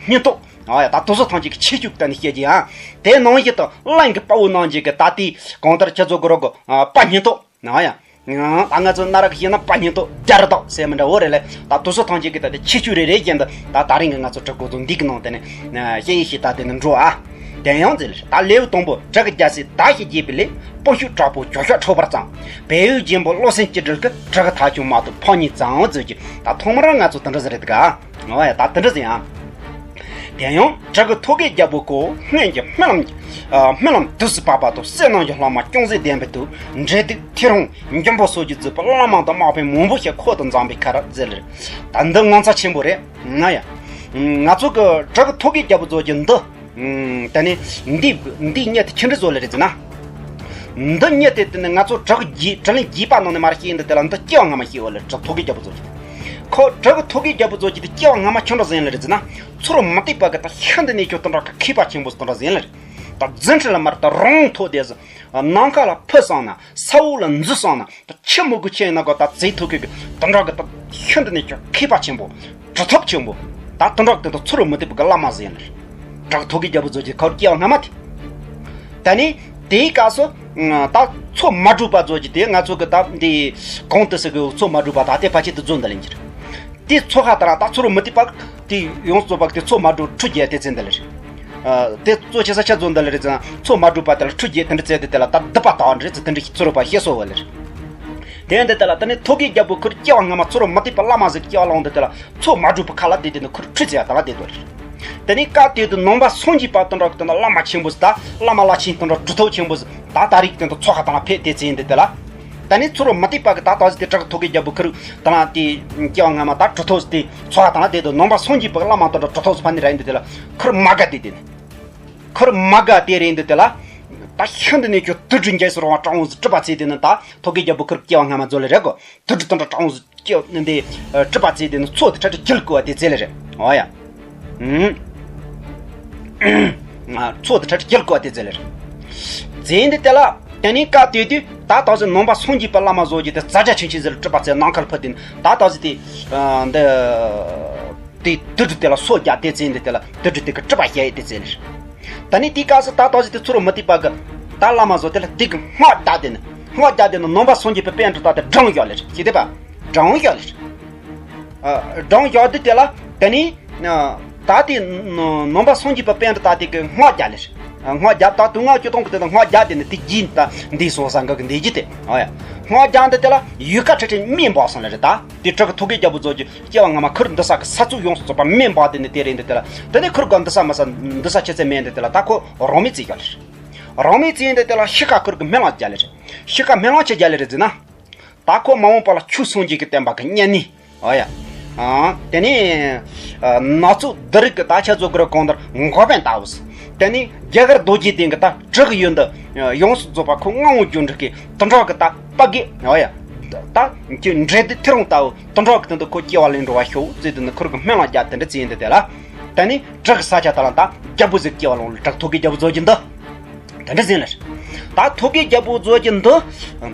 སྙིང་སྟོབས། ཨ་ཡ། ད་དུ་སུ་ཐང་ཆེ་གི་ཆེ་ཆུ་གི་ད་ནས་བཤད་ཀྱི་ཡང་དེ་ནང་བཞིན་དུ་གླིང་གི་དཔའ་བོ་ནང་ཆེ་གི་ད་དེ་གང་ལྟར་ཁྱེད་ཚོ་གི་རོགས་གི་པ་སྙིང་སྟོབས། ཨ་ཡ། ད་ང་ཚོ་གནའ་རབས་ཀྱི་ན་པ་སྙིང་སྟོབས་རྒྱ་རི་དྭགས་ཟེར་མི་འདྲ་བོ་རེད་ལེ། ད་དུ་སུ་ཐང་ཆེ་གི་ད་དེ་ཆེ་ཆུ་རེ་རེ་བཞིན་དུ་ད་ད་རིང་གི་ང་ཚོ་བྲག་ཀོ་ཚོ་འདི་གི་ནང་དེ་ནས་ཤེས་ཡིན་ཞིག་ད་དེ་ནས་འགྲོ་ཨ། དེ་ཡང་ཟེར་ད་ལེའུ་དང་པོ་བྲག་གི་རྒྱལ་སྲས་ད་ཞིག་རྒྱས་པའི་ལས། སྤོ་ཤུགས་དྲག་པོ་ཇོ་ཤ་འཕྲོག་པར་བརྩམས། བལ་ཡུལ་རྒྱལ་པོ་བློ་སེང་སྐྱིད་སྒྲོལ་གྱི། བྲག་གི་ཐ་ཆུང་མ་ཐུབ་ཕོ་ཉས་བརྩམས་ཟེར་གྱི། ད་ཐོག་མར་ང་ཚོ་དེ་འདྲ་ཟེར་རེད་ག། ཨོ་ཡ། ད་དེ་འདྲ་ཟེར་ཡང་། དེ་ཡང་བྲག་གི་ཐོད་རྒལ་རྒྱལ་པོ་ཁོ་སྔོན་གྱི་རྨི་ལམ་གྱི། ཨ་རྨི་ལམ་དུས་སུ་བབས་པ་དང་བསོད་ནམས་ཀྱི་ལྷག་མ་ཅུང་ཟད་ལྡན་པའི་དུས། འབྲེལ་སྡེ་ཐེའུ་རང་འགྱོན་པོ་སོགས་ཀྱིས་བརྒྱུད་པའི་བླ་མ་དང་དམག་དཔོན་མང་པོ་ཞིག་ཁོ་དང་འཛོམས་པའི་ཁར་ཟེར་ལེ། ད་འདི་ངོ་མཚར་ཆེན་པོ་རེད་ན་ཡ། ང་ཚོ་གི་བྲག་གི་ཐོད་རྒལ་རྒྱལ་པོ་ཚོ་གི་འདི། ཨུམ། དེ་ནས་འདི་འདི་གཉེར་དེ་ཆི་འདྲ་བཟོ་ལེ་རེད་ཟེར་ན། འདི་གཉེར་དེ་དེ་ནས་ང་ཚོ་བྲག་རྒྱས་དྲི་ལན་རྒྱས་པ་ནང་ནས་མར་ཤེས་ཡིན་འདི་དེ་ལ་འདི་སྐྱེ་བ་སྔ་མ་ཤེས་བ་ལེ། བྲག་ཐོད་རྒལ་རྒྱལ་པོ་ཚོ་གི། ཁོ་བྲག་གི་ཐོད་རྒལ་རྒྱལ་པོ་ཚོ་གི་དེ་སྐྱེ་བ་སྔ་མ་ཆི་འདྲ་ཟེར་ལེ་རེད་ཟེར་ན། ཚུར་མི་ལྟོས་པ་གི་ད་ཤིན་ཏུ་ནས་ཁྱོད་དེ་འདྲ་གི་མཁས་པ་ཆེན་པོ་དེ་འདྲ་ཟེར་ལེ་རེད། ད་རྫུ་འཕྲུལ་ལ་མར་ད་རང་ཐོག་དེ་ཟེར། ནམ་མཁའ་ལ་འཕུར་སོང་ན། ས་འོག་ལ་འཛུལ་སོང་ན། ད་ཆི་མོ་གི་ཆེ་ཡིན་ན་གོ་ད་རྫས་ཐོག་གི་གི་དེ་འདྲ་གི་ད་ཤིན་ཏུ་ནས་ཁྱོད་མཁས་པ་ཆེན་པོ། གྲུབ་ཐོབ་ཆེན་པོ། ད་དེ་འདྲ་དེ་ཚོ་ཚུར་མི་ལྟོས་པ་གི་བླ་མ་ཟེར་ཡིན་ལེ། བྲག་ཐོད་རྒལ་རྒྱལ་པོ་ཚོ་གི་ཁོར་སྐྱེ་བ་སྔ་མ་དེ། ད་ནི་དེའི་སྐབས་སུ་ད་ཚོགས་མ་གྲུབ་པ་ཚོ་གི་དེ་ང་ཚོ་གི་ད་འདི་གོང་དུ་ཟེར་གི་ཚོགས་མ་གྲུབ་པ་ད་དེ་ཕལ་ཆེར་དུ་རྫོགས་འདི་ལེ་འགྱུར། དེ་ཚོགས་ཁ་ད་ར་ད་ཚུར་མི་ལྟོས་པ་དེ་ཡོངས་རྫོགས་པ་དེ་ཚོགས་མ་གྲུབ་ཁྲུས་བརྒྱབ་དེ་ཚེ་འདི་ལེ་རེད། དེ་གཙོ་ཆེ་ས་ཆ་ཚོ་འདི་ལེ་རེད་ཙང་ཚོགས་མ་གྲུབ་པ་དེ་ལ་ཁྲུས་བརྒྱབ་དེ་འདྲ་བཙལ་དེ་དེ་ལ་ད་སྡིག་པ་དག་འདྲ་ཚེ་དེ་འདྲ་ཚུར་པ་ཤེས་སོ་བ་ལེ་རེད། དེ་འདི་དེ་ལ་ད་ནི་ཐོད་རྒལ་རྒྱལ་པོ་ཁུར་སྐྱེ་བ་སྔ་མ་ཚུར་མ་ཐིག་པ་བླ་མ་ཟིག་སྐྱེ་བ་ལོངས་འདི་དེ་ལ་ཚོགས་མ་གྲུབ་པ་ཁ་ལ་བསྡད་དེ་ནི་ཁུར་ཁྲུས་ཟེར་ཡ་ད་ལ་བསྡད་དོ་རེད། དེ་ནི་སྐབས་དེ་དུ་ནང་པ་སངས་རྒྱས་པ་དོན་གྲུབ་ཀྱི་དོན་དུ་བླ་མ་ཆེན་པོ་ཟིག་ད་བླ་མ་བླ་ཆེན་དོན་གྲུབ་གྲུབ་ཐོབ་ཆེན་པོ་ཟིག་ད་ད་རིགས་དོན་དུ་ཚོགས་ཁ་དང་ལ་ཕེབས་དེ་ཚེ་འདི་དེ་ལ། ད་ནི་ཚུར་མ་ཐིག་པ་གི་ད་ད་ཟིག་དེ་བྲག་ཐོད་རྒལ་རྒྱལ་པོ་ཁུར་ད་ལ་དེ་སྐྱེ་བ་སྔ་མ་ད་གྲུབ་ཐོབ་ཟིག་དེ་ཚོགས་ཁ་དང་ལ་བསྡད་དོ་ནང་པ་སངས་རྒྱས་པ་གི་བླ་མ་དོན་གྲུབ་གྲུབ་ཐོབ་ཟིག་ཕ་ནི་ར་ཡིན་འདི་དེ་ལ་ཁུར་མ་དགའ་དེ་དེ་ནི། ཁུར་མ་དགའ་དེ་རེད་འདི་དེ་ལ། ད་ཤིན་ཏུ་ནས་ཁྱོད་དུད་འགྲོ་འཇལ་སུ་རུང་བ་དྲང་འོང་ཟིག་གྲུབ་པ་ཚེ་དེ་ནི་ད་ཐོད་རྒལ་རྒྱལ་པོ་ཁུར་སྐྱེ་བ་སྔ་མ་མཛོད་ལ་རེད་གོ། དུད་འགྲོ་དོན་གྲུབ་དྲང་འོང་ཟིག་སྐྱེ་འདི་གྲུབ་པ་ཚེ་དེ་ནི་ཚོགས་དེ་ཁྲ་ཁྲ་འཇལ་དགོས་པ་དེ་ཚེ་ལ་རེད། འོ་ཡ། ཨུམ། ཚོགས་དེ་ཁྲ་ཁྲ་འཇལ་དགོས་པ་དེ་ཚེ་ལ་རེད། ཚེ་འདི་དེ་ལ་དེ་ནི་སྐབས་དེ་དུས་ད་ད་ཟིག་ནང་པ་སངས་རྒྱས་པ་བླ་མ་བཟོ་རྒྱུ་དེ་ཙ་རྒྱ་ཆུང་ཆུང་ཟིག་ལ་གྲུབ་པ་ཚེ་ནམ་མཁར་འཕུར་དེ་ནི་ད་ད་ཟིག་དེ་འདི། དེ་དུད་འགྲོ་དེ་ལ་སོ་བརྒྱབ་དེ་ཚེ་འདི་དེ་ལ་དུད་འགྲོ་དེ་གི་གྲུབ་པ་བཤད་ཡི་དེ་ཚེ་ལ། ད་ནི་དེའི་སྐབས་སུ་ད་ད་ཟིག་དེ་ཚུར་མ་ཐིག་པ་གི་ད་བླ་མ་བཟོ་དེ་ལ་དེ་གི་སྔགས་བརྒྱབ་དེ་ནི་སྔགས་བརྒྱབ་དེ་ནི་ནང་པ་སངས་རྒྱས་པའི་པཎ་གྲུབ་ད་དེ་སྦྲང་བཞག་ལེ་རེད་ཅི་དེ་པ། སྦྲང་བཞག་ལེ་རེད། སྦྲང་བཞག་དེ་དེ་ལ་ད་ནི་ད་དེ་ནང་པ་སངས་རྒྱས་པའི་པཎ་གྲུབ་ད་དེ་གི་སྔགས་བརྒྱབ་ལེ་རེད། སྔགས་བརྒྱབ་ད་དུང་སྔགས་ཀྱི་སྟོང་གི་དེ་ལ་སྔགས་བརྒྱབ་དེ་ནི་དེ་རྗེས་ད་འདི་སོང་ས་འགག་གི་འདི་རྗེས་དེ་ཨ་ཡ། སྔགས་བརྒྱབ་འདི་དེ་ལ་ཡུལ་ཁ་ཁྲི་ཁྲི་མེ་འབར་སོང་ལེ་རེད་ད། དེ་བྲག་གི་ཐོད་རྒལ་རྒྱལ་པོ་ཚོ་གི་སྐྱེ་བ་སྔ་མ་ཁུར་འདི་ས་གི་ས་ཚུགས་ཡོངས་སུ་རྫོགས་པ་མེ་འབར་དེ་ནི་དེ་རེད་འདི་དེ་ལ། དེ་ནི་ཁུར་ག་འདི་ས་མ་ས་འདི་ས་ཆེ་ཚད་མེད་འདི་དེ་ལ་ད་ཁོ་རང་མེད་རྩིས་བཞག་ལེ་རེད། རང་མེད་རྩིས་འདི་དེ་ལ་ཤི་ཁ་ཁུར་གི་སྨོན་ལམ་བརྒྱབ་ལེ་རེད། ཤི་ཁ་སྨོན་ལམ་ཆེ་བརྒྱབ་ལེ་རེད་ཟེར་ན། ད་ཁོ་མ་འོངས་པ་ལ་ཆོས་སངས་རྒྱས་ཀྱི་བསྟན་པ་གི་སྨྱུང་གནས། ཨོ་ཡ། ཨ། དེ་ནས་ཨ། ནག་ཚོ་འདི་རིགས་ཀྱི་ད་ཆ་ཚོ་གི་རུ་གང་ལྟར་འགོ་དཔོན་ལྟ་བུ་ཟིག་དེ་ནས་རྒྱ་གར་རྡོ་རྗེ་གདན་གྱི་ད་བྲག་གི་ཡུལ་འདི་ཡོངས་སུ་རྫོགས་པ་ཁོ་མངའ་འོག་རྒྱུ་འབྲས་ཀྱི་དོན་གྲུབ་ཀྱི་ད་དཔའ་རྒོད། ཨོ་ཡ། ད་ཀྱི་འབྲེལ་སྡེ་ཐེའུ་རང་ལྟ་བུ་དོན་གྲུབ་ཀྱི་དོན་དུ་ཁོ་སྐྱེ་བ་ལེན་འགྲོ་བ་ཤོག་ཟེར་དུས་ནི་ཁུར་གི་སྨོན་ལམ་བརྒྱབ་དེ་འདྲ་ཟེར་ཡིན་འདི་དེ་ལ། དེ་ནས་བྲག་གི་ས་ཆ་ད་ལ་ད་རྒྱལ་པོ་ཟིག་སྐྱེ་བ་ལོངས་ལ་བྲག་ཐོད་རྒལ་རྒྱལ་པོ་རྫོགས་ཀྱི་འདི། དེ་འདྲ་ཟིན་ལ། ད་ཐོད་རྒལ་རྒྱལ་པོ་བཟོ་རྒྱུ་འདི།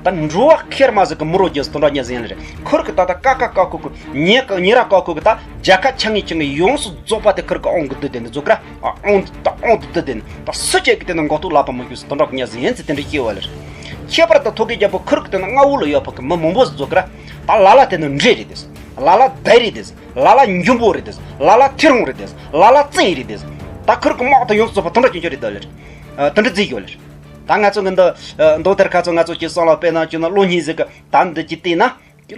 ད་འགྲོ་བ་ཁེར་མ་ཟིག་གི་མི་རོ་རྒྱུ་དེ་འདྲ་ཉེ་ཟིན་ལ་རེད། ཁུར་གི་ད་ད་ཀ་ཀ་ཀ་ཁུ་ཁུ་ཉེ་ཀ་ཉེ་ར་ཀ་ཁུ་གི་ད་རྒྱལ་ཁ་ཆ་ངེ་ཆ་ངེ་ཡོངས་སུ་རྫོགས་པ་དེ་ཁུར་གི་ཨོང་གི་བསྡུ་དེ་འདི་རྫོགས་ཀ་ར། ཨ་ཨོང་ད་ཨོང་དུ་བསྡུ་དེ་ནི་ད་སུ་ཅིག་གི་དེ་ནི་མགོ་ཐོག་ལག་པ་མི་རྒྱུ་དེ་འདྲ་ཉེ་ཟིན་ཟིན་དེ་འདྲ་སྐྱེ་བ་ལ་རེད། ཁྱད་པར་དུ་ཐོད་རྒལ་རྒྱལ་པོ་ཁུར་གི་དེ་ནི་མངའ་འོག་ལ་ཡོད་པ་གི་མི་མང་པོ་ཟིག་རྫོགས་ཀ་ར། ད་ལ་ལ་དེ་ནི་འདྲེ་རེད་དེ། ལ་ལ་སྡེ་རེད་དེ། ལ་ལ་འགྱུར་བོ་རེད་དེ། ལ་ལ་ཐེར་འོང་རེད་དེ། ལ་ལ་བཙན་རེད་དེ། ད་ཁུར་གི་དམག་དེ་ཡོངས་སུ་རྫོགས་པ་དུམ་གྲ་ཆུང་ཆུང་རེད་དོ་ལེ། ཨ། དེ་འདྲ་བརྩིས་ཡོད་ལེ། ད་ང་ཚོ་གི་འདི། ཨ། མདོ་དེར་ཁ་ཚོ་ང་ཚོ་ཀྱི་བསམ་བློ་དཔེར་ན་ཅི་ན་གློག་བརྙན་ཟིག་གི་ད་འདི་ཅི་བལྟས་ན།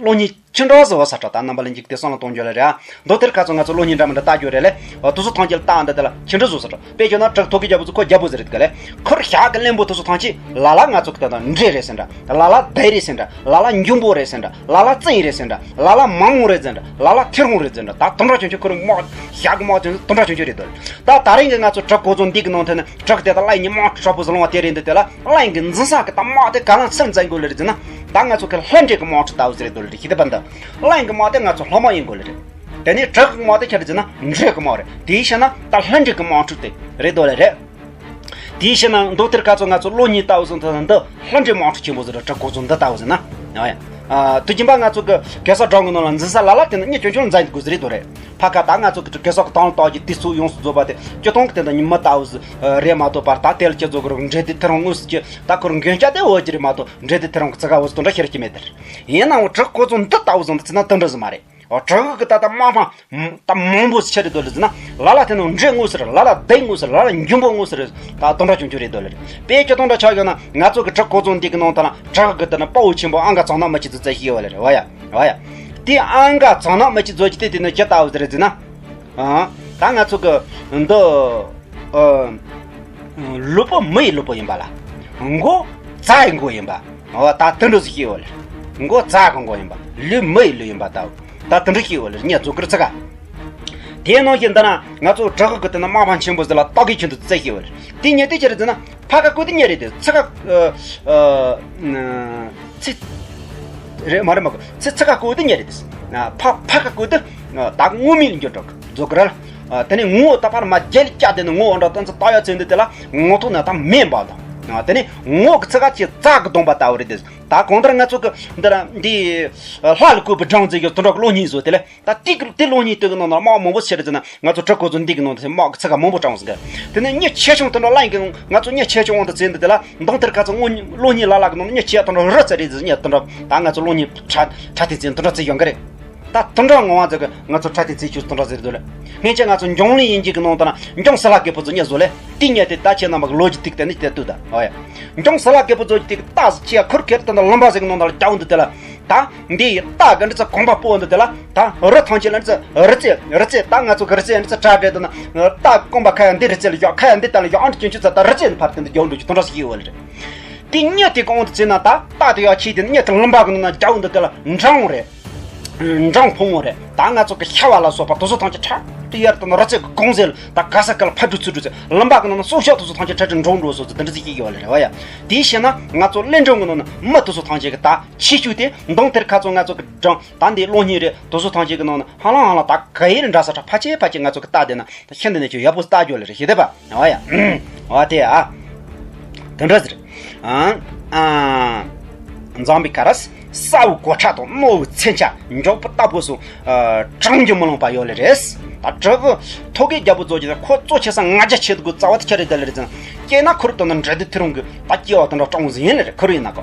གློག་བརྙན་ཆི་འདྲ་བཟོ་བ་ས་ཁྲ་ད་རྣམ་པ་ལ་འཇིགས་ཏེ་བསམ་བློ་གཏོང་རྒྱུ་ལ་རེད། ཨ། མདོ་དེར་ཁ་ཚོ་ང་ཚོ་གློག་བརྙན་འདྲ་མི་འདྲ་ལྟ་རྒྱུ་རེད་ལེ། ཨ། དུ་སུ་ཐང་ཅིག་ལ་ལྟ་འདི་དེ་ལ་ཆི་འདྲ་བཟོ་ས་ཁྲ། དཔེ་བརྗོད་ན་བྲག་ཐོག་གི་རྒྱལ་པོ་ཚོ་ཁོ་རྒྱལ་པོ་ཟེར་རེད་ག་ལེ། ཁོར་ཞག་གི་བློན་པོ་དུ་སུ་ཐང་ཅིག་ལ་ལ་ང་ཚོ་གི་ད་ད་འདྲེ་རེད་ཟེར་འདྲ། ལ་ལ་སྡེ་རེད་ཟེར་འདྲ། ལ་ལ་འགྱུར་བོ་རེད་ཟེར་འདྲ། ལ་ལ་བཙན་རེད་ཟེར་འདྲ། ལ་ལ་མ་མོ་རེད་ཟེར་འདྲ། ལ་ལ་ཐེར་འོང་རེད་ཟེར་འདྲ། ད་དུམ་གྲ་ཆུང་ཆུང་ཁོར་དམག་ཞག་གི་དམག་དེ་དུམ་གྲ་ཆུང་ཆུང་རེད་དོ། ད་ད་རིང་གི་ང་ཚོ་བྲག་ཁོ་ཚོ་འདི་གི་ནང་ཐོན་ནས་བྲག་དེ་ད་གླིང་ཉི་མ་གྲོགས་པོ་ཟེར་ལོང་བ་དེ་རེད་འདི་དེ་ལ། གླིང་གི་འཛིན་ས་གི་ད་དམག་དེ་ག་ལ་ཚུར་འཛིན་དགོས་ལེ་རེད་ཟེར་ན། ད་ང་ཚོ་གི་ལྷ་འདྲེ་གི་དམག་འཁྲུག་ལྟ་བུ་ཟེར་རེད་དོ་ལེ། ཤི་དེ་པ་འདི་གླིང་གི་དམག་དེ་ང་ཚོ་ལྷ་དམག་ཡིན་དགོས་ལེ་རེད། དེ་ནས་བྲག་གི་དམག་དེ་ཁྱེད་རེད་ཟེར་ན་འདྲེ་གི་དམག་རེད། དེའི་ཕྱིར་ན་ད་ལྷ་འདྲེ་གི་དམག་འཁྲུག་དེ་རེད་དོ་ལེ་རེད། དེའི་ཕྱིར་ན་མདོ་དེར་ཁ་ཚོ་ང་ཚོ་གློག་བརྙན་ལྟ་བུ་ཟེར་ན་འདི་ལྷ་འདྲེ་དམག་འཁྲུག་ཆེན་པོ་ཟེར་ར། བྲག་ཁོ་ཚོ་འདི་ལྟ་བུ་ཟེར་ན། ཨ་ཡ། ཨ། དུས་རྒྱུན་པ་ང་ཚོ་གི་གེ་སར་སྒྲུང་གི་ནང་ལ་འཛིན་ས་ལ་ལ་དེ་ནི་མྱི་ཆུང་ཆུང་འཛིན་དགོས་ཟེར་རེད་དོ་རེད། ཕ་ཁ་ད་ང་ཚོ་གི་གེ་སར་གི་དང་ལ་བཏགས་ཀྱི་དུས་ཚོད་ཡོངས་སུ་རྫོགས་པ་དེ་སྤྱི་སྟོང་གི་དེ་འདྲ་ཉི་མ་ལྟ་བུ་ཟིག་རེད་མ་གཏོགས་པར་ད་དེ་ལ་ཁྱེད་ཚོ་གི་རུ་འདྲེ་དེ་ཐེར་འོང་དངོས་སུ་ཀྱི་ད་ཁོ་རུ་མགོན་སྐྱབས་དེ་འོ་ཅི་རེད་མ་གཏོགས། འདྲེ་དེ་ཐེར་འོང་གི་ཙི་ག་འོ་ཟིག་དོན་དག་ཤེར་གྱི་མེད་དེར། ཡིན་ནའང་བྲག་ཁོ་ཚོ་འདི་ལྟ་བུ་ཟིག་འདི་ཚེ་ན་དེ་འདྲ་ཟིག་མ་རེད། འོ། བྲག་གི་ད་ལྟ་དམག་དཔུང་ད་མང་པོ་ཟིག་ཆེ་རེད་དོ་ལེ་ཟེར་ན། ལ་ལ་དེ་ནི་འདྲེ་དངོས་ཟེར། ལ་ལ་སྡེ་དངོས་ཟེར། ལ་ལ་འགྱུར་བོ་དངོས་ཟེར། ད་དོན་དག་ཆུང་ཆུང་རེད་དོ་ལེ། དཔེ་ཁྱོད་དོན་དག་ཆགས་ཡོད་ན་ང་ཚོ་གི་བྲག་ཁོ་ཚོ་འདི་གི་ནང་ད་ལ་བྲག་གི་དེ་ནི་དཔའ་བོ་ཆེན་པོ་ཨང་ག་ཚང་ན་མི་ཆི་ཙི་ཙི་ཤི་ཡོད་ལེ་རེད། འོ་ཡ། འོ་ཡ། དེ་ཨང་ག་ཚང་ན་མི་ཆི་ཙི་ཙི་དེ་དེ་ནི་ཇི་ལྟ་བུ་ཟེར་ཟེར་ན། ཨ། ད་ང་ཚོ་གི་འདི། ཨ། ལུས་པོ་མི་ཡི་ལུས་པོ་ཡིན་པ་ལ། མགོ་རྫ་ཡི་མགོ་ཡིན་པ། འོ། ད་དེ་འདྲ་ཟིག་ཤི་ཡོད་ལེ། མགོ་རྫ་གི་མགོ་ཡིན་པ། ལུས་མི་ཡི་ལུས་ཡིན་པ་ལྟ་བུ། ད་དེ་འདྲ་ཤི་ཡོད་ལེ། ངས་བཟོ་གི་རེད་ཙི་ག། དེའི་ནང་བཞིན་འདི་ན་ང་ཚོ་བྲག་གི་དེ་ན་དམག་དཔུང་ཆེན་པོ་ཟིག་ལ་སྟག་གི་ཁྱུ་འདི་ཙི་ཤི་ཡོད་ལེ། དེ་ཉེ་དུས་ཅི་རེད་ཟེར་ན། ཕ་ཁ་ཀོ་དེ་ཉེ་རེད་དེ། ཙི་ག། ཨ། ཨ། ཙི། རེད་མ་རེད་མ་གོ། ཙི་ཙི་ག་ཀོ་དེ་ཉེ་རེད་དེ། ཨ། ཕ་ཕ་ཁ་ཀོ་དེ། ཨ། ད་ངོ་མི་ལ་འགྱུར་འགྲོ་གི་རྫོགས་གི་ར། ཨ། དེ་ནས་ངོ་ད་པར་མ་རྒྱལ་ལ་བཅའ་དེ་ནི་ངོ་འོང་འགྲོ་སྟངས་ཙི་ལྟ་ཡ་ཚེ་འདི་དེ་ལ་ངོ་ཐོག་ན་ད་མེ་འབར་དང་། ཨ། དེ་ནས་ངོ་གི་ཙི་ག་ཅི་རྫ་གི་གདོང་པ་ལྟ་བུ་རེད་དེ། ད་གང་ལྟར་ང་ཚོ་གི་འདི་ར་འདི། ཨ། ལྷ་ལ་བཀོད་པའི་སྒྲུང་ཟེར་གི་དོན་དག་གློག་བརྙན་བཟོ་དེ་ལ། ད་དེ་གི་དེ་གློག་བརྙན་དེ་གི་ནང་ན་དམག་མང་པོ་ཆེ་རེད་ཟེར་ན། ང་ཚོ་བྲག་ཁོ་ཚོ་འདི་གི་ནང་དུ་དམག་གི་ཚི་ག་མང་པོ་དྲངས་ཟིན་གི། དེ་ནས་མྱི་ཆེ་ཆུང་དེ་འདྲ་གླིང་གི་ང་ཚོ་མྱི་ཆེ་ཆུང་དབང་དུ་བྱས་འདི་དེ་ལ་མདང་དེར་ཁ་ཚོ་དངོས་གློག་བརྙན་ལ་ལ་གི་ནང་ན་མྱི་ཆེ་དེ་འདྲ་རི་རྩེ་རེད་ཟེར། མྱི་དེ་འདྲ་ད་ང་ཚོ་གློག་བརྙན་ཁྲ་ཁྲ་ཐིག་ཚེ་དེ་འདྲ་ཚེ་ཡོང་གི་རེད། ད་དེ་འདྲ་ངོ་བ་ཚོ་གི་ང་ཚོ་ཁྲ་ཐིག་ཚེ་ཆུ་དེ་འདྲ་ཟེར་དུ་ལ། སྔན་ཆད་ང་ཚོ་འབྱུང་གནས་ཡིན་གྱི་གི་ནང་དུ་ན་འབྱུང་སི་ལ་རྒད་པོ་ཚོ་མྱི་བཟོ་ལེ། དེ་ཉེ་དེ་ད་ཁྱེད་རྣམ་པ་གི་ལོ་རྒྱུས་ཐིག་དེ་ནི་དེ་ལྟོས་ད། ཨོ་ཡ། འབྱུང་སི་ལ་རྒད་པོ་ཚོ་ཐིག་ད་ཁྱེད་ཁུར་ཁེར་དེ་འདྲ་ལུང་པ་ཟིག་ནང་དུ་ལ་རྒྱ་འོང་དུ་དེ་ལ། ད་འདི་ཡི་རྟ་གི་འདི་ཚོ་གོམ་པ་སྤོ་འདི་དེ་ལ་ད་རི་ཐང་ཆེ་ལ་འདི་ཚོ་རི་རྩེ་རི་རྩེ། ད་ང་ཚོ་གི་རི་རྩེ་འདི་ཚོ་གྲ་སྒྲིག་དུ་ན་རྟ་གོམ་པ་ཁ་ཡ་འདི་རི་རྩེ་ལ་བཞག་ཁ་ཡ་འདི་ལྟ་ལ་བཞག་ཨང་དུ་ཅུང་ཅུང་ཚ་ད་རི་རྩེ་འདི་ཕར་དེ་འདི་རྒྱག་འགྲོ་ཅིག་དུ་འདྲ་ཞིག་ཡོད་ལེ་རེད། དེ་གཉིད་དེ་གོང་དུ་བྱས་ན་ད་རྟ་དེ་ཡག་ཆེ་དེ་གཉིད་དེ་ལུང་པ་གི་ནང་ན་རྒྱ་འོང་འདི་དེ་ལ་འབྲང་རེད། འབྲང་ཕུང་བོ་རེད། ད་ང་ཚོ་གི་ཤ་བ་ལ་སོགས་པ་དུ་སོ་ཐང་ཆེ་ཁྲ་དེ་ཡར་དུ་ན་རི་རྩེ་གི་གོང་ཟེར་ལ་ད་ག་ས་ག་ལ་ཕ་དྲུ་ཚུ་དྲུ་ཚེ་ལུང་པ་གི་ནང་ན་སྲོག་ཤོག་དུ་སོ་ཐང་ཆེ་ཁྲ་དྲུ་འབྲང་འགྲོ་སོ་ཚུ་དེ་འདྲ་ཞིག་ཡོད་ལེ་རེད་བ་ཡ། དེ་བྱས་ན་ང་ཚོ་གླིང་སྒྲུང་གི་ནང་ན་མི་དུ་སོ་ཐང་ཆེ་གི་ད་ཆེ་ཤོས་དེ་མདང་དེར་ཁ་ཚོ་ང་ཚོ་གི་སྒྲུང་ད་འདི་གློག་བརྙན་རེད། དུ་སོ་ཐང་ཆེ་གི་ནང་ན་ཧ་ལང་ཧ་ལང་ད་ག་ཡེ་རེད་འདྲ་ས་ཁྲ་ཕ་ཆེ་ཕ་ཆེ་ང་ཚོ་གི་ལྟ་དེ་ན་ད་ཤིན་ཏུ་ནས་ཆོས་ཡག་པོ་ལྟ་རྒྱུ་ལེ་རེད་ཤེས་དེ་པ། འོ་ཡ། འོ་དེ་ཨ། དེ་འདྲ་ཟེར། ཨ། ཨ། འཛམ་བུའི་ག་ར་ས་འོག་གོ་ཁྲབ་དང་རྣོ་བའི་མཚོན་ཆ་མགྱོགས་པོ་ལྟ་བུ་སོང་། ཨ། གྲངས་ཀྱིས་མི་ལོངས་པ་ཡོད་ལེ་རེད། ད་བྲག་གི་ཐོག་གི་རྒྱལ་པོ་ཚོ་གི་ཁོ་གཙོ་ཆེ་ས་ང་རྒྱལ་ཆེ་དགོས་རྩ་བ་དེ་ཆ་རེད་ད་ལེ་རེད་ཙང་། སྐྱེས་ན་ཁུར་དུ་ན་འདྲེ་དེ་ཐེར་འོང་གི་ད་སྐྱེ་བ་དེ་འདྲ་གྲངས་ཟིན་ཡིན་ལེ་རེད། ཁུར་ཡིན་ན་ཁོ་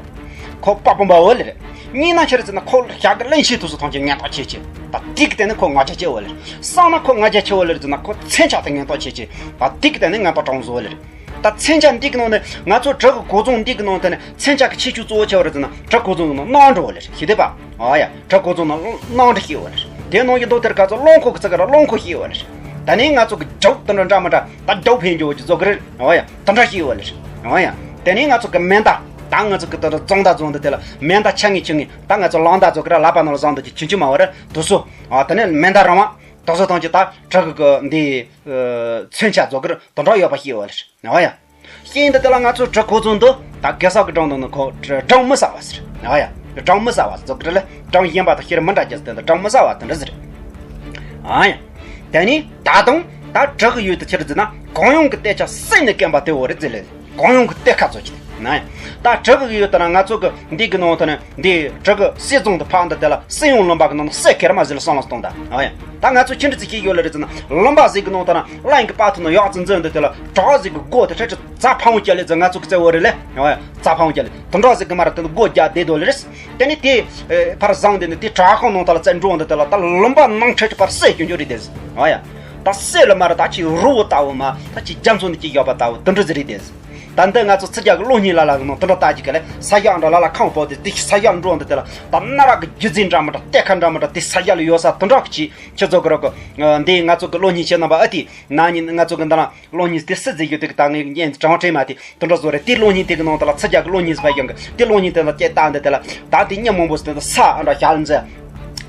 ཁོ་དཔའ་སྤུན་པ་འོ་ལེ་རེད། གཉིས་ན་ཆ་རེད་ཙང་ན་ཁོ་ཞག་གི་གླིང་ཆེན་དུ་སོ་ཐང་ཆེ་ངན་ཐོག་ཆེ་ཆེ། ད་དེ་གི་སྟེང་ནས་ཁོ་ང་རྒྱལ་ཆེ་འོ་ལེ་རེད། སང་ན་ཁོ་ང་རྒྱལ་ཆེ་འོ་ལེ་རེད་ཙང་ན་ཁོ་མཚོན་ཆ་དེ་ངན་ཐོག་ཆེ་ཆེ། ད་དེ་གི་སྟེང་ནས་ངན་ཐོག་གྲངས་ཟིན་འོ་ལེ་རེད། ད་མཚོན་ཆ་འདི་གི་ནང་ནས་ང་ཚོ་བྲག་གི་གོ་རྫོང་འདི་གི་ནང་དེ་ནས་མཚོན་ཆ་གི་ཁྱད་ཆོས་གཙོ་བོ་ཆེ་བ་རེད་ཟེར་ན་བྲག་གོ་རྫོང་གི་ནང་སྣང་འགྲོ་བ་ལེ་རེད་ཤེས་དེ་པ། ཨ་ཡ། བྲག་གོ་རྫོང་ནང་སྣང་འགྲོ་ཤེས་བ་ལེ་རེད། དེ་ནང་གི་མདོ་དེར་ཁ་ཚོ་རླངས་འཁོར་གི་ཚ་ག་ར་རླངས་འཁོར་ཤེས་བ་ལེ་རེད། ད་ནས་ང་ཚོ་གི་རྒྱུག་དེ་འདྲ་འདྲ་མི་འདྲ་ད་རྒྱུག་འཕེན་རྒྱུ་བ་ཅིག་བཟོ་གི་རེད། ཨ་ཡ། དེ་འདྲ་ཤེས་བ་ལེ་རེད། ཨ་ཡ། དེ་ནས་ང་ཚོ་གི་མེ་མདའ་ད་ང་ཚོ་གི་ད་རྫོང་མདའ་རྫོང་འདི་དེ་ལ་མེ་མདའ་ཆ་ངེ་ཆུ་ངེ་ད་ང་ཚོ་གླང་མདའ་བཟོ་གི་ར་ལག་པ་ནང་ལ་བཟང་འདུག་ཅིག་ཆུན་ཆུན་མ་བ་རེད་དུ་སོ། ཨ། དེ་ནས་མེ་མདའ་རང་བ། དོག་སོ་ཐང་ཆེ་ད་བྲག་གི་གི་འདི། ཨ། མཚོན་ཆ་བཟོ་གི་ར་དོ་འདྲ་ཡོད་པ་ཤེས་བ་ལེ་རེད། ཨ་ཡ། ཤེས་འདི་དེ་ལ་ང་ཚོ་བྲག་གོ་རྫོང་འདི་ད་གེ་སར་གི་སྒྲུང་དང་ནི་ཁོ་སྒྲུང་མི་ཟ་བ་ཟེར། ཨ་ཡ། སྒྲུང་མི་ཟ་བ་བཟོ་གི་ར་ལེ་སྒྲུང་གཞན་པ་དང་ཁྱེར་མི་འདྲ་རྒྱུ་དེ་འདི་སྒྲུང་མི་ཟ་བ་དེ་འདྲ་ཟེར། ཨ་ཡ། དེ་ནས་ད་དུང་ད་བྲག་གི་ཡུལ་དུ་ཁྱེར་ཟེར་ན་གང་ཡོང་གི་གཏད་ཆ་སེམས་ནས་སྐེམ་པ་དེ་འོ་རེད་ཟེར་ལེ། གང་ཡོང་གི་གཏད་ཁ་ཚོ་ཅིག་ན་ཡ། ད་བྲག་གི་ཡོད་ད་ན་ང་ཚོ་གི་འདི་གི་ནང་དུ་ནི་འདི་བྲག་གི་སྲིད་རྫོང་དུ་ཕག་འདི་དེ་ལ་སྲིད་ཡོང་ལུང་པ་གི་ནང་དུ་སྲིད་ཁེར་མ་ཟིལ་སང་ལ་གཏོང་ད། ཨ་ཡ། ད་ང་ཚོ་ཁྱི་འདྲི་ཚི་ཁྱི་ཡོད་ལ་རེད་ཟེར་ན་ལུང་པ་ཟིག་གི་ནང་དུ་ན་གླིང་གི་པ་ཐུ་ནང་ཡག་ཙི་འཛིན་འདི་དེ་ལ་བྲག་ཟིག་གི་སྒོ་དེ་ཁྲ་ཁྲི་རྩྭ་ཕང་བོ་བཅད་ལེ་ཟེར། ང་ཚོ་གི་རྩེ་བོ་རེད་ལེ། ཨ་ཡ། རྩྭ་ཕང་བོ་བཅད་ལེ་དུ་འགྲོ་ཟིག་གི་མ་ར་དེ་སྒོ་རྒྱག་བསྡད་དོ་ལེ་རེད། དེ་ནི་དེ་ཕར་བཟང་དེ་ནི་དེ་བྲག་ཁང་ནང་དུ་ལ་རྩེ་འགྲོ་འདི་དེ་ལ་ད་ལུང་པ་ནང་ཁྲ་ཁྲི་པར་སྲིད་སྐྱོན་ཅོ་རེད་དེ་ཟེར། ཨ་ཡ། ད་སྲིད་ལ་མ་ར་ད་ཅི་རུ་བོ་ལྟ་བུ་མ་ད་ཅི་རྒྱ་མཚོ་ནི་ཅི་ཡོད་པ་ལྟ་བུ་དུ་འདྲི་ཟིག་རེད་དེ་ཟེར། ད་འདི་ང་ཚོ་ཚི་རྒྱ་གི་གློག་བརྙན་ལ་ལ་གི་ནང་དུ་འདྲ་ལྟ་ཅི་ག་ལེ། ས་ཡག་འདྲ་ལ་ལ་ཁང་པོ་དེ་དེ་ས་ཡག་འགྲོ་འདི་དེ་ལ་ད་སྣ་རག་གི་རྒྱུ་རྫས་འདྲ་མི་འདྲ་གཏེར་ཁ་འདྲ་མི་འདྲ་དེ་ས་ཡག་ལ་ཡོད་ས་དུ་འདྲ་གི་ཅི་ཁྱེད་ཚོ་གི་རོགས་གི་འདི་ང་ཚོ་གི་གློག་བརྙན་ཆེ་རྣམ་པ་ཨ་དེ་ན་ནི་ང་ཚོ་གི་འདི་ན་གློག་བརྙན་དེ་སི་ཛི་ཡོད་དེ་གི་ད་ངས་ཉན་དྲང་ཕྲེང་མ་དེ་དུ་འདྲ་བཟོ་རེད། དེ་གློག་བརྙན་དེ་གི་ནང་དུ་ལ་ཚི་རྒྱ་གི་གློག་བརྙན་ཟིག་ཕ་ཡོང་གི་དེ་གློག་བརྙན་དེ་ལ་སྐད་བཏང་འདི་དེ་ལ་ད་དེ་ཉིན་མང་པོ་ཟིག་དེ་ས་འདྲ་ཞལ་མཛད།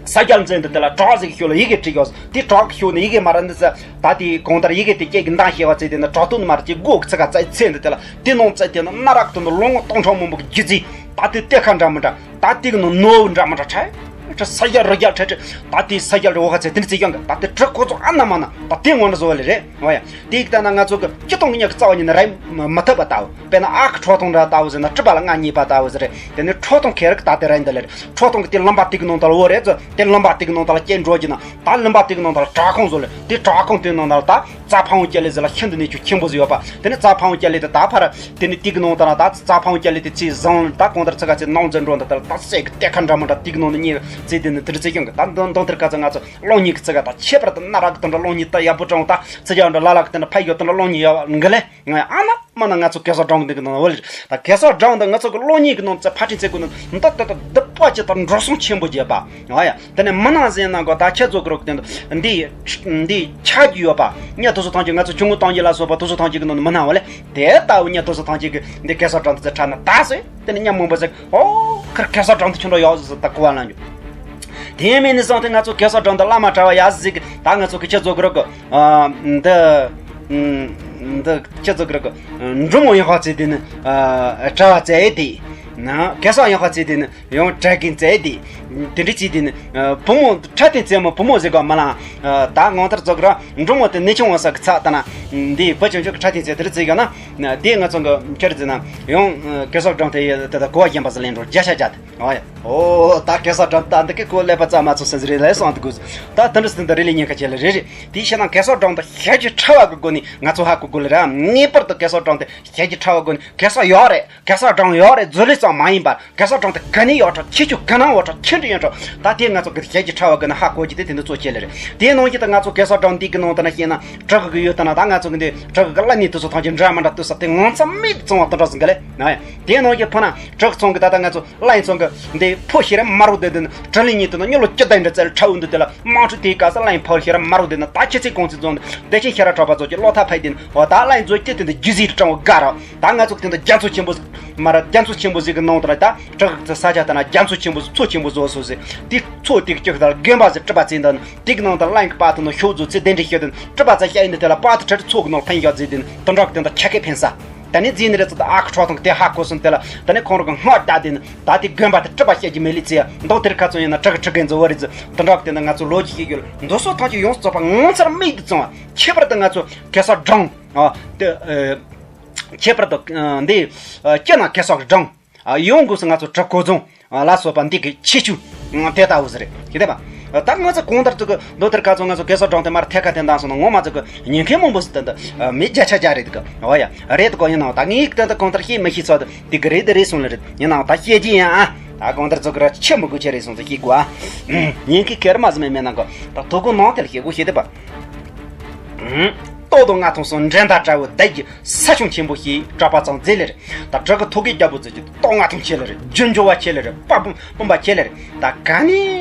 ས་རྒྱལ་མཛད་འདི་དེ་ལ་བྲག་ཟིག་ཤོད་ལ་ཡི་གེ་བྲིས་ཡོད། དེ་བྲག་ཤོད་ནས་ཡི་གེ་མ་ར་འདི་ས་ད་དེ་གང་ལྟར་ཡི་གེ་དེ་སྐྱེས་ཀྱི་མདངས་ཤེས་པ་བཙལ་དེ་ནི་བྲག་ཏུ་ནི་མ་ར་ཅིག་སྒོ་ཚི་ག་བཙལ་ཚེ་འདི་དེ་ལ་དེ་ནང་བཙལ་དེ་ནི་སྣ་རག་ཏུ་ནི་ལོ་ངོ་སྟོང་ཕྲག་མང་པོ་གི་རྒྱུ་རྫས་ད་དེ་གཏེར་ཁ་འདྲ་མི་འདྲ་ད་དེ་གི་ནང་ནོར་བུ་འདྲ་མི་འདྲ་ཁྲ་ཁྲ་ས་རྒྱལ་རི་རྒྱལ་ཁྲ་ཁྲ་ད་དེ་ས་རྒྱལ་རི་འོ་ཁ་ཚེ་དེ་ནི་བཙལ་ཡོང་གི་ད་དེ་བྲག་ཁོ་ཚོ་ཨ་ན་མ་ན་ད་དེ་ངོ་འདྲ་བཟོ་བ་ལས་རེད། འོ་ཡ། དེ་ཡིག་ལྟ་ན་ང་ཚོ་གི་སྤྱི་སྟོང་གི་ཉག་གི་རྩ་བ་ཉིད་ནས་ར་མ་ཐུབ་པ་ལྟ་བུ། དཔེར་ན་ཨ་ཁུ་ཁྲོ་ཐུང་འདྲ་ལྟ་བུ་ཟེར་ན་སྤྲུལ་པ་ལ་ང་གཉིས་པ་ལྟ་བུ་ཟེར་རེད། དེ་ནི་ཁྲོ་ཐུང་ཁེ་རི་ཀི་ད་དེ་ར་འདི་ལེར་ཁྲོ་ཐུང་གི་དེ་ལུང་པ་དེ་གི་ནང་དུ་ལ་འོ་རེད་ཟེར། དེ་ལུང་པ་དེ་གི་ནང་དུ་ལ་སྐྱེལ་འགྲོ་རྒྱུ་ན་ད་ལུང་པ་དེ་གི་ནང་དུ་ལ་བྲག་ཁུང་བཟོ་ལེ། དེ་བྲག་ཁུང་དེ་ནང་དུ་ལ་ད་རྩྭ་ཕང་བོ་སྐྱེལ་ལེ་ཟེར་ལ་ཤིན་ཏུ་ནས་ཆུ་ཆེན་པོ་ཟིག་ཡོད་པ། དེ་ནི་རྩྭ་ཕང་བོ་སྐྱེལ་ལེ་དེ་ད་ཕར་དེ་ནི་དེ་གི་ནང་དུ་ལ་ད་རྩྭ་ཕང་བོ་སྐྱེལ་ལེ་དེ་ཚེ་བཟང་ད་གང་ལྟར་ཚི་ག་ཚེ་ནང་འཛིན་འགྲོ་འདི་ལྟར་ད་སྲས་ཀྱི་གཏེར་ཁ་འདྲ་མི་འདྲ་དེ་གི་ནང་དུ་གཉེར་ཚེ་དེ་ནི་དེ་རི་ཚེ་ཡོང་གི་ད་འདོན་འདོན་དེར་ག་ཚོད་ང་ཚོ། གློག་བརྙན་གྱི་ཚིག་ག་དང་ཁྱད་པར་དུ་སྣ་རག་གི་དོན་དུ་གློག་བརྙན་ད་ཡག་པོ་དྲངས་ད་ཚི་རྒྱ་འདྲ་ལ་ལག་དེ་འདྲ་ཕ་ཡོད་དོན་དུ་གློག་བརྙན་ཡག་འགི་ལེ། ང་ཨ་ན་མ་ན་ང་ཚོ་གེ་སར་སྒྲུང་འདི་གི་ནང་འོ་ལེ། ད་གེ་སར་སྒྲུང་འདི་ང་ཚོ་གི་གློག་བརྙན་གི་ནང་ཚེ་ཕ་ཕྲིན་ཚེ་གུ་ནང་འདི་ད་ད་ད་བ་ཅི་ལྟར་འགྲོ་སོང་ཆེན་པོ་རྒྱབ་པ། ཨ་ཡ། དེ་ནས་མི་ནང་ཟེར་ན་གོ་ད་ཁྱེད་ཚོ་གི་རོགས་དེ་འདི་འདི་ཆགས་རྒྱུ་ཡོད་པ། ཉ་དུ་སུ་ཐང་ཅིག་ང་ཚོ་ཆུང་ངུ་ཐང་ཅིག་ལ་སོགས་པ་དུ་སུ་ཐང་ཅིག་གི་ནང་མི་ནང་བ་ལེ། དེ་ལྟ་བུ་ཉ་དུ་སུ་ཐང་ཅིག་གི་འདི་གེ་སར་སྒྲུང་འདི་ཚེ་ཁྲ་ན་ད་སོས། དེ་ནི་མཉམ་མོན་པ་ཟིག་ཨོ་ཁར་གེ་སར་སྒྲུང་དེ་ཁྱོད་འགྲོ་ཡག་ཟིག་ཟིག་ད་གོ་བ་ལང་རྒྱུ། དེ་མིན་ནི་སང་དེ་ང་ཚོ་གེ་སར་སྒྲུང་དེ་བླ་མ་གྲྭ་བ་ཡག་ཟིག་ད་ང་ཚོ་གི་ཁྱེད་ཚོ་གི་རོགས་གི་ཨ་འདི་འདི་ཁྱེད་ཚོ་གི་རོགས་གི་འབྲུ་མོ་ཡག་པ་ཚེ་དེ་ནི་ཨ་གྲྭ་བ་ཚེ་དེ་ན་གེ་སར་ཡག་པ་ཚེ་དེ་ནི་ཡང་གྲྭ་རྒན་ཚེ་དེ་དེ་འདྲི་ཚེ་དེ་ནི་ཨ་བུ་མོ་ཁྲ་ཐེན་ཚེ་མོ་བུ་མོ་ཟིག་ག་མ་ལང་ཨ་ད་ངོ་མཐར་ཚོ་གི་རོགས་འབྲུ་མོ་དེ་ནི་ཆུང་བ་ས་གི་ཚ་ད་ན་འདི་བུ་ཆུང་ཆུང་གི་ཁྲ་ཐེན་ཚེ་དེ་རི་ཚེ་ག་ན། དེ་ང་ཚོ་གི་ཁྱེར་ཟེར་ན་ཡང་གེ་སར་སྒྲུང་དེ་ཡི་དེ་དག་གོ་བ་རྒྱན་པ་ཟིག་ལེན་འགྲོ་བརྒྱ་ཆ་བརྒྱ་དེ། ཨོ་ཡ། ཨོ་ད་གེ་སར་སྒྲུང་ད་འདི་གི་གོ་ཀླད་པ་རྩ་མ་ཚོ་ཟེར་ཟེར་རེད་ལ་སོང་དུ་དགོས། ད་དེ་འདྲ་ཟེར་འདི་རི་ལི་ཉེན་ཁ་ཆེ་ལ་རེད་རེད། དེ་བཤད་ན་གེ་སར་སྒྲུང་དེ་ཞལ་གྱི་ཕྲ་བ་གི་སྒོ་ནས་ང་ཚོ་ཧ་གོ་དགོས་ལ་ར། ངེས་པར་དུ་གེ་སར་སྒྲུང་དེ་ཞལ་གྱི་ཕྲ་བ་སྒོ་ནས་གེ་སར་ཡོད་རེད། གེ་སར་སྒྲུང་ཡོད་རེད་རྫུ་ལི་ཙམ་མ་ཡིན་པར་གེ་སར་སྒྲུང་དེ་ག་ནས་ཡོད་འགྲོ། ཁྱི་ཆུ་ག་ན་འོ་འགྲོ། ཁྱི་འདྲ་ཡོད་འགྲོ། ད་དེ་ང་ཚོ་གི་ཞལ་གྱི་ཕྲ་བ་གི་ན་ཧ་གོ་གི་དེ་དེ་འདི་གཙོ་ཆེ་ལེ་རེད། དེའི་ནང་གི་ད་ང་ཚོ་གེ་སར་སྒྲུང་འདི་གི་ནང་དུ་ན་བཤད་ན་བྲག་གི་ཡོད་ད་ན་ད་ང་ཚོ་གི་འདི་བྲག་གི་བླ་ནི་དུ་སོ་ཐང་གི་འདྲ་མ་འདྲ་དུ་ས་དེ་ངོ་མཚར་མེད་དུ་བཙོང་བ་དུ་འདྲ་ཟིན་གི་ལེ། ན་ཡ། དེའི་ནང་གི་ཕ་ན་བྲག་ཚང་གི་ད་ད་ང་ཚོ་བླ་ཡིན་ཚང་གི་འདི་ཕོ་ཤེ་ར་མ་རུ་དེ་དེ་ན་བྲག་ལི་ཉིད་དུ་ན་སྨྱོ་ལོ་སྐྱི་ད་འདྲ་ཙལ་ཁྲ་འུ་འདི་དེ་ལ་དམངས་ཁྲོད་དེའི་ག་ས་བླ་ཡིན་ཕོ་ཤེ་ར་མ་རུ་དེ་ན་ད་ཁྱེད་ཚེ་གོང་ཚེ་བཙོང་འདི་དེ་ཆེན་ཤ་ར་གྲོགས་པ་ཚོ་གི་ལོ་ཐ་ཕ་ཡི་དེ་ན་འོ་ད་བླ་ཡིན་ཚོ་སྐྱི་དེ་འདི་རྒྱུ་ཟིག་དྲང་བ་དགའ་ར། ད་ང་ཚོ་དེ་འདྲ་རྒྱ་མཚོ་ཆེན་པོ་ཟིག་མ་ར་རྒྱ་མཚོ་ཆེན་པོ་ཟིག་གི་ནང་དུ་ན་ད་བྲག་གི་ས་ཆ་དེ་ན་རྒྱ་མཚོ་ཆེན་པོ་ཟིག་མཚོ་ཆེན་པོ་བཟོ་སོ་ཟིག་དེ་མཚོ་དེ་གི་ལྕགས་དར་དགོན་པ་ཟིག་གྲུབ་པ་ཚེ་འདི་ན་དེ་གི་ནང་དུ་གླིང་གི་པ་དུ་ན་ཤོག་རྫོ་ཚེ་དེ་འདྲ་ཤོད་དེ་ན་གྲུབ་པ་ཚེ་ཤ་ཡིན་དེ་ལ་པ་དུ་ཁྲ་ཁྲི་མཚོ་གི་ནང་ལ་ཕན་ཤོག་ཟིག་དེ་ན་དུ་འགྲོག་དེ་འདྲ་ཁྱ་ཁས་ཕན་ས། ད་ནི་རྫིས་ནི་རེ་ཚོ་ད་ཨ་ཁུ་ཁྲོ་ཐུང་དེ་ཧ་གོ་སོང་དེ་ལ་ད་ནི་ཁོང་རང་གི་སྔགས་བཏབ་དེ་ན་ད་དེ་དགོན་པ་དེ་གྲུབ་པ་བཤད་ཀྱི་མེད་ལི་ཚེ་མདོ་དེར་ཁ་ཚོ་ཡིན་ན་གྲུབ་གི་གྲུབ་གི་འཛོ་བ་རེད་ཚེ་དུ་འགྲོག་དེ་ན་ང་ཚོ་ལོ་རྒྱུས་ཤེས་རྒྱུ་ལ་འདུ་སོ་ཐང་ཆུ་ཡོངས་རྫོགས་པ་ངོ་མཚར་མིག་དུ་བཙོང་བ། ཁྱད་པར་དུ་ང་ཚོ་གེ་སར་སྒྲུང་། ཨ། དེ། ཨེ། ཁྱད་པར་དུ། ཨ། འདི། ཨ། སྐྱེ་ན་གེ་སར་སྒྲུང་། ཨ། ཡོང་དགོས་སུ་ང་ཚོ་བྲག་ཁོ་རྫོང་། ཨ། ལ་སོགས་པ་འདི་གི་ཁྱད་ཆོས། ཨ། དེ་ལྟ་བུ་ཟེར་རེད་ཁྱེད་དེ་པ། ད་ང་ཚོ་གང་ལྟར་ཚོ་གི་མདོ་དེར་ཁ་ཚོ་ང་ཚོ་གེ་སར་སྒྲུང་དེ་མར་ཐད་ཀ་དེ་འདང་སོང་ན་ངོ་མ་ཚོ་གི་ཉན་མཁན་མང་པོ་ཟིག་དེ་འདི། ཨ། མི་བརྒྱ་ཆ་བརྒྱ་རེད་གི། ཨོ་ཡ། རེད་དགོ་ཡིན་ནའང་ད་ངས་དེ་འདི་གང་ལྟར་ཤེས་མི་ཤེས་ཚོ་དེ་དེ་གི་རེད་དེ་རེད་སོང་ལ་རེད། ཡིན་ནའང་ད་བཤད་ཀྱི་ཡིན་ཨ། ད་གང་ལྟར་ཚོ་གི་ར་ཆེ་མི་དགོས་ཆེ་རེད་སོང་ཚོ་ཤེས་དགོས་ཨ། ཉན་མཁན་ཁེར་མ་ཟིན་མེད་མེད་ན་གི་ད་དོ་གོ་ནང་དེར་ཤེས་དགོས་ཤེས་དེ་པ། ཏོག་ཏོ་ང་ཐོང་སོང་འགྲན་ཟླ་བྲལ་བའི་བདག་གི་ས་ཆུང་ཆེན་པོ་ཞིག་གྲགས་པ་ཙང་མཛེས་ལེ་རེད། ད་བྲག་གི་ཐོག་གི་རྒྱལ་པོ་ཚོ་ཀྱི་ཏོག་ང་ཐོང་ཆེ་ལེ་རེད། རྒྱུ་འབྱོར་བ་ཆེ་ལེ་རེད། དཔའ་སྤུན་སྤུན་པ་ཆེ་ལེ་རེད། ད་ག་ནས་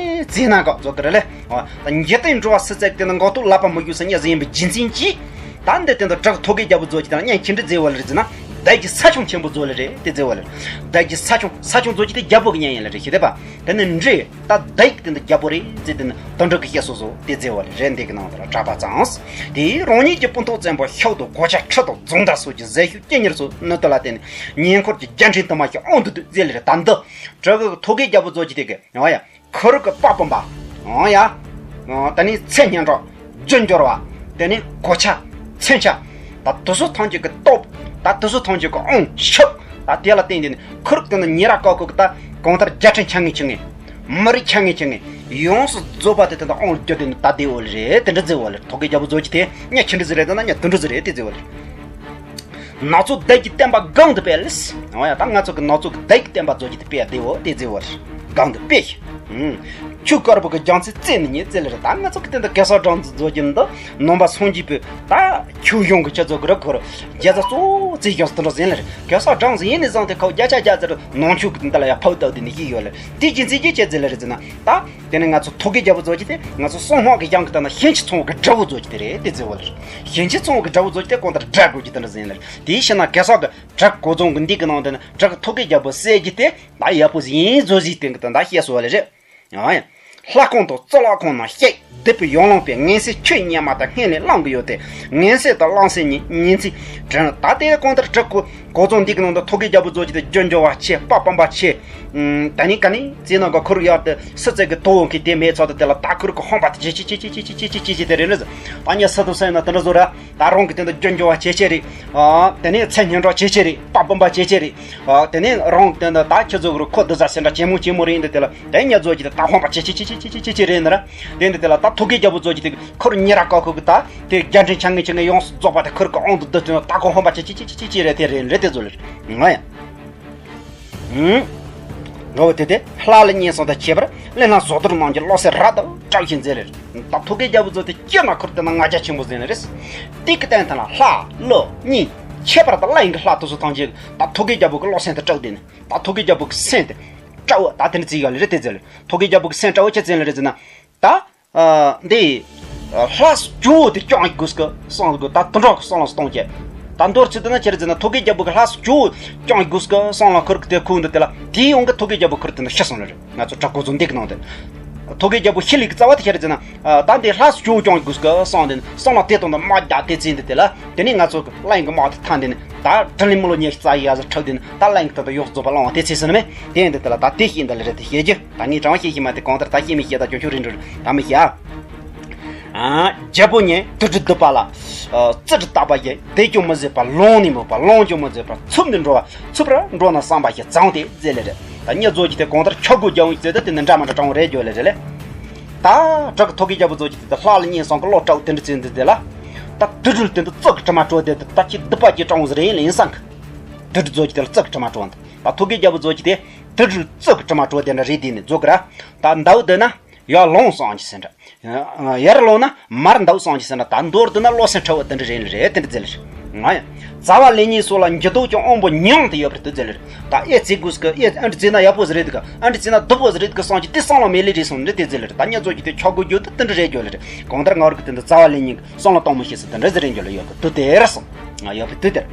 མཛེས་ན་ག་ཚོ་གི་རེད་ལེ། ཨོ། ད་འཇིག་རྟེན་འགྲོ་བ་སུ་བཙལ་དེ་ན་འགོག་ཐོག་ལག་པ་མི་རྒྱུ་ས་ཉ་ཟིན་ཡིན་པའི་རྒྱུ་མཚན་གྱིས། ད་འདི་དེ་འདི་བྲག་ཐོག་གི་རྒྱལ་པོ་ཚོ་ཀྱི་ད་ན་གཉེན་ཁྱིམ་འདྲ་མཛེས་བ་ལེ་རེད་ཟེར་ན། བདག་གི་ས་ཆུང་ཆེན་པོ་ཚོ་ལེ་རེད་དེ་མཛེས་བ་ལེ་རེད། བདག་གི་ས་ཆུང་ས་ཆུང་ཚོ་ཀྱི་དེ་རྒྱལ་པོ་གི་གཉེན་ཡིན་ལེ་རེད་ཤེས་དེ་པ། དེ་ནི་འདྲེ། ད་བདག་དེ་འདི་རྒྱལ་པོ་རེད་ཟེར་དེ་ནི་དོན་འགྲུབ་ཀྱི་བཤད་སོ་སོ་དེ་མཛེས་བ་ལེ་རེད། འདི་གི་ནང་དུ་ལ་གྲགས་པ་ཙང་། དེའི་རང་ཉིད་ཀྱི་སྤུན་ཐོག་བཙན་པོ་ཤོག་ཏུ་གོ་ཆ་ཁྲི་དང་རྫོང་བདག་སོགས་ཀྱི་ཟས་ཤུགས་སྐྱེ་གཉེར་སོགས་ནུས་སྟོབས་ལ་བརྟེན་ནས་ཉེ་འཁོར་གྱི་རྒྱལ་ཕྲན་དུ་མ་ཞིག་ཨང་དུ་དུ་མཛེས་ལེ་རེད། ད་འདི་བྲག་གི་ཐོག་གི་རྒྱལ་པོ་ཚོ་ཀྱི་དེ་གི་ཡང་ཡ། ཁོ་རང་གི་དཔའ་སྤུན་པ། འོང་ཡ། ད་ནི་ཚེ་སྙན་གྲགས། རྒྱུ་འབྱོར་བ། དེ་ནི་གོ་ཆ། མཚོན་ཆ། ད་དུ་སུ་ཐང་ཅིག་གི་སྟོབས། ད་དུ་སུ་ཐང་ཅིག་གི་ཨོང་ཤུགས། ད་དེ་ལ་བརྟེན་ཏེ་ནི་ཁུར་དེ་ནི་ཉེ་ར་ཀ་ཁུག་ད་གང་ལྟར་རྒྱལ་ཕྲན་ཆ་ངེ་ཆ་ངེ། མི་རིགས་ཆ་ངེ་ཆ་ངེ། ཡོངས་སུ་རྫོགས་པ་དེ་དེ་དང་ཨོང་ལ་རྒྱུ་དེ་ནི་ད་བདེ་བོ་ལེ་རེད། དེ་འདྲ་བཟོ་བ་ལེ། ཐོ་གེ་རྒྱལ་པོ་རྫོགས་ཀྱི་དེ་ཉ་ཁྱི་འདྲ་ཟིག་རེད། ད་ན་ཉ་དུད་འགྲོ་ཟིག་རེད། དེ་བཟོ་བ་ལེ། ནག་ཚོ་བདག་གི་བསྟན་པ་གང་དུ་སྤེལ། འོ་ཡ། ད་ང་ཚོ་གི་ནག་ཚོ་གི་བདག་གི་བསྟན་པ་རྫོགས་ཀྱི་དེ་སྤེལ་བདེ་བོ་དེ་བཟོ་བ་ལེ། གང་དུ་སྤེལ། ཆུ་དཀར་པོ་གི་རྒྱང་ཚད་རྩེ་ནི་ཉེ་རྩེ་ལེ་རེད། ད་ང་ཚོ་གི་དེ་འདི་གེ་སར་སྦྲང་རྩི་རྫོགས་ཀྱི་འདི་ནང་པ་སངས་རྒྱས་པའི་ད་ཆོས་གཞུང་གི་ཆ་ཚོ་གི་ར་ཁོ་ར་རྒྱལ་ཚ་གཙོ་བོ་རྩེ་ཀྱང་སྟོན་ར་ཟིན་ལེ་རེད། གེ་སར་སྦྲང་རྩི་ཡིན་ནི་བཟང་དེ་ཁའོ་བརྒྱ་ཆ་བརྒྱ་རྩི་ར་ནང་ཆོས་གི་འདི་ལ་ཡ་ཕབ་བཏབ་དེ་ནི་ཤི་ཡོད་ལེ། དེ་ཅི་ཚེ་ཅི་བྱེད་རྩི་ལེ་རེད་ཟེར་ན། ད་དེ་ནི་ང་ཚོ་ཐོ་གེ་རྒྱལ་པོ་རྫོགས་ཀྱི་དེ་ང་ཚོ་སོང་ཧོག་གི་རྒྱང་གི་ད་ན་ཤིང་ཆུ་ཚང་བ་གི་དགྲ་བོ་རྫོགས་ཀྱི་དེ་རེད། དེ་རྫི་བ་ལེ་རེད། ཤིང་ཆུ་ཚང་བ་གི་དགྲ་བོ་རྫོགས་ཀྱི་དེ་གང་ལྟར་དགྲ་དགོས་ཀྱི་དེ་འདྲ་ཟིན་ལེ་རེད། དེའི་ཕྱིར་ན་གེ་སར་གི་བྲག་གོ་རྫོང་གི་འདི་གི་ནང་དུ་ནི་བྲག་ཐོ་གེ་རྒྱལ་པོ་གསལ་གྱི་དེ་ད་ཡག་པོ་ཟིན་བཟོ་ཟིན་སྟེང་གི་དེ་ད་བཤད་སོ་བ་ལེ་རེད། ཡང་ཡང་། ལྷ་ཁང་དང་གཙུག་ལག་ཁང་ནང་བཤད་སྡིག་པའི་ཡང་ལང་པའི་ངན་སེམས་ཆོས་ཉན་མ་དང་སྔན་ལས་བླང་གི་ཡོད་དེ། ངན་སེམས་དང་བླང་སེམས་གཉིས་ཉིན་ཚེ་དྲན། ད་ལྟའི་གང་ལྟར་བྲག་གོ་རྫོང་འདི་གི་ནང་དུ་ཐོ་གེ་རྒྱལ་པོ་རྫོགས་ཀྱི་དེ་རྒྱུ་འབྱོར་བ་ཆེ་དཔའ་སྤོབས་པ་ཆེ། ད་ནི་ག་ནི་རྩེ་ནང་ག་ཁུར་ཡག་དེ་སི་ཙེ་གི་དོ་འོང་གི་དེ་མེད་ཚོད་དེ་ལ་ད་ཁུར་གི་ཧོན་པ་དེ་ཅི་ཅི་ཅི་ཅི་ཅི་ཅི་ཅི་ཅི་དེ་རེད་ནི། ད་ཉ་ས་དུ་སེ་ན་དེ་འདྲ་བཟོ་ར། ད་རང་གི་དེ་འདྲ་རྒྱུ་འབྱོར་བ་ཆེ་ཆེ་རེད། ཨ། དེ་ནས་ཚེ་སྙན་གྲགས་ཆེ་ཆེ་རེད། དཔའ་སྤོབས་པ་ཆེ་ཆེ་རེད། ཨ། དེ་ནས་རང་དེ་འདྲ་ད་ཁྱི་ཚོ་གི་ཁོ་འདི་ཟ་སེ་འདྲ་ཆེ་མོ་ཆེ་མོ་རེད་འདི་དེ་ལ་དེ་ཉ་ཚོ་གི་དེ་ད་ཧོན་པ་ཆེ་ཆེ་ཆེ་ཆེ་རེད་ནི་ར། དེ་འདི་དེ་ལ་ད་ཐོ་གེ་རྒྱལ་པོ་ཚོ་གི་དེ་ཁུར་ཉེ་ར་ཀ་ཁུ་གི་ད་དེ་རྒྱལ་ཕྲན་ཆ་ངེ་ཆ་ངེ་ཡོངས་སུ་རྫོགས་པ་དེ་ཁུར་གི་ཨོང་དུ་བསྡུ་དུ་ད་ཁོ་ཧོན་པ་ཆེ་ཆེ་ཆེ་ཆེ་ཆེ་རེད། དེ་རེད་ལེ་དེ་ཚོ་ལེ་ང་ཡ། ཨུམ། འགྲོ་བ་དེ་དེ་ལྷ་ལ་བསྙེན་སོང་དང་ཁྱད་པར་གླེན་ལྷ་ཟོ་དོར་གནང་རྒྱུ་བློ་སེམས་རབ་ཏུ་དྲག་ཞིང་མཛད་ལེ། ད་ཐོ་གེ་རྒྱལ་པོ་ཚོ་དེ་སྐྱེ་ན་ཁུར་དེ་ན་ང་རྒྱལ་ཆེན་པོ་ཟིན་ནི་རེད། དེ་གི་སྟེང་དེ་ལ་ལྷ་ཀླུ་གཉན་ཁྱད་པར་དུ་གླིང་གི་ལྷ་དེ་ཚོ་ཐམས་ཅད་ད་ཐོ་གེ་རྒྱལ་པོ་གི་བློ་སེམས་དེ་དྲག་དེ་ནི་ད་ཐོ་གེ་རྒྱལ་པོ་གི་སེམས་དེ་དྲག་བ་ད་དེ་ནི་བརྩི་ཡ་ལེ་རེད་དེ་ཟེར་ལེ། ཐོ་གེ་རྒྱལ་པོ་གི་སེམས་དྲག་བ་ཆ་ཚན་ལེ་རེད་ཟེར་ན། ད། ཨ། འདི། ཨ། ལྷ་སུ་ཇོ་བོ་དེ་སྐྱོང་དགོས་ཀི་སོང་གི་ད་དུད་འགྲོ་གི་སོང་ལ་སྟོང་ཀྱི། ད་མདོར་ཚིག་དེ་ན་ཁྱེད་རེ་ཟེར་ན་ཐོ་གེ་རྒྱལ་པོ་གི་ལྷ་སུ་ཇོ་བོ་སྐྱོང་དགོས་ཀི་སོང་ལ་ཁུར་གི་དེ་ཁུ་འདི་དེ་ལ་དེའི་ཡོང་གི་ཐོ་གེ་རྒྱལ་པོ་ཁུར་དེ་ན་ཤི་སོང་ལ་རེད། ང་ཚོ་བྲག་ཀོ་ཚོ་འདི་གི་ནང་དེ། ཐོ་གེ་རྒྱལ་པོ་ཤི་ལི་གི་རྩ་བ་དེ་ཁྱེད་རེ་ཟེར་ན། ཨ། ད་འདི་ལྷ་སུ་ཇོ་བོ་སྐྱོང་དགོས་ཀི་སོང་དེ་སོང་ལ་དེ་དང་དུ་དམག་རྒྱག་དེ་ཚེ་འདི་དེ་ལ་དེ་ནས་ང་ཚོ་གི་གླིང་གི་དམག་དེ་ཐང་དེ་ནས་ད་དྲིན་ལས་མི་ལོ་ཉེར་རྩ་ཡ་ཟ་ཁྲག་དེ་ནས་ད་གླིང་གི་ད་ད་ཡོངས་རྫོགས་པ་བླང་བ་དེ་ཚེ་ཟེར་ན་མེད་དེ་འདི་དེ་ལ་ད་དེ་ཤེས་འདི་ལ་རེད་དེ་ཤེས་རྒྱུ། ད་ངས་དྲང་བ་ཤེས་ཤེས་མ་དེ་གང་ལྟར་ད་ཤེས་མི་ཤེས་ད་ཅོ་ཅོ་རེད་འགྲོ་ད་མི་ཤེས་ཨ། ཨ། རྒྱལ་པོ་ཉིད་དུད་འགྲོ་སྡུག་པ་ལ། ཨ། ཙི་ཏྲ་བཏགས་པ་ཡི་བདེ་ཀྱང་མི་བཟོད་པ་ལོང་ནི་མོད་པ་ལོང་ཀྱང་མི་བཟོད་པར་འཚུབ་ནས་འགྲོ་བ་འཚུབ་པར་འགྲོ་ན་བསམ་པ་ཞིག་བྱང་སྟེ་མཛད་ལེ་རེད། ད་ཉ་ཚོ་གི་དེ་གང་ལྟར་ཆོ་གོ་རྒྱལ་བོ་ཞིག་མཛད་དེ་དེ་ནི་འདྲ་མ་འདྲ་དྲང་བོ་རེད་རྒྱུ་ལེ་རེད་ལེ། ད་བྲག་གི་ཐོ་གེ་རྒྱལ་པོ་ཚོ་གི་དེ་ལྷ་ལ་བསྙེན་སོང་གི་བློ་དྲག་དེ་འདྲ་ཚེ་འདི་དེ་ལ། ད་དུད་འགྲོ་དེ་འདི་ཙི་གི་དྲི་མ་བྲོ་དེ་ད་ཁྱི་སྡུག་པ་ཅིག་དྲང་བོ་ཟེར་ཡིན་ལེ་ཡིན་སང་གི། དུད་འགྲོ་ཚོ་གི་དེ་ལ་ཙི་གི་དྲི་མ་བྲོ་འདི་ད་ཐོ་གེ་རྒྱལ་པོ་ཚོ་གི་དེ། དུད་འགྲོ་ཙི་གི་དྲི་མ་བྲོ་དེ་འདྲ་རེད་དེ་ནི་རྫོགས་གི་ར། ད་འདའུ་དེ་ན། ཡར་ལོངས་སངས་ཀྱི་ཟེར་འདྲ། ཡར་ལོངས་ན་མར་འདའ་སངས་ཀྱི་ཟེར་འདྲ། ད་མདོར་བསྡུ་ན་བློ་སེམས་ཕྲ་བོ་དེ་འདྲ་རེད་ལེ་རེད་དེ་འདྲ་ཟེར་ལེ་རེད། ང་ཡང་རྩ་བ་ལེ་གཉིས་སོགས་ལ་འགྱུར་ལྡོག་ཀྱང་དབང་པོ་མྱོང་དུ་ཡོད་པར་དུ་ཟེར་ལེ་རེད། ད་ཨེ་བརྩི་དགོས་ཀི་ཨེ་ཨ་འདྲ་བརྩིས་ན་ཡག་པོ་ཟིག་རེད་འདུག་ག་ཨ་འདྲ་བརྩིས་ན་སྡུག་པོ་ཟིག་རེད་འདུག་ག་སངས་ཀྱི་དེ་བསམ་བློ་མེད་ལེ་རེད་སོང་ནི་དེ་ཟེར་ལེ་རེད། ད་ཉ་ཚོ་གི་དེ་ཆོ་གོ་རྒྱུ་དེ་དེ་འདྲ་རེད་རྒྱུ་ལེ་རེད། གང་ལྟར་ང་རང་གི་དེ་འདྲ་རྩ་བ་ལེ་གཉིས་བསམ་བློ་གཏོང་མི་ཤེས་ས་དེ་འདྲ་ཟིག་རེད་རྒྱུ་ལེ་ཡོད་གི་དུ་དེ་རེད་སོང་ང་ཡོད་གི་དུ་དེ་རེད།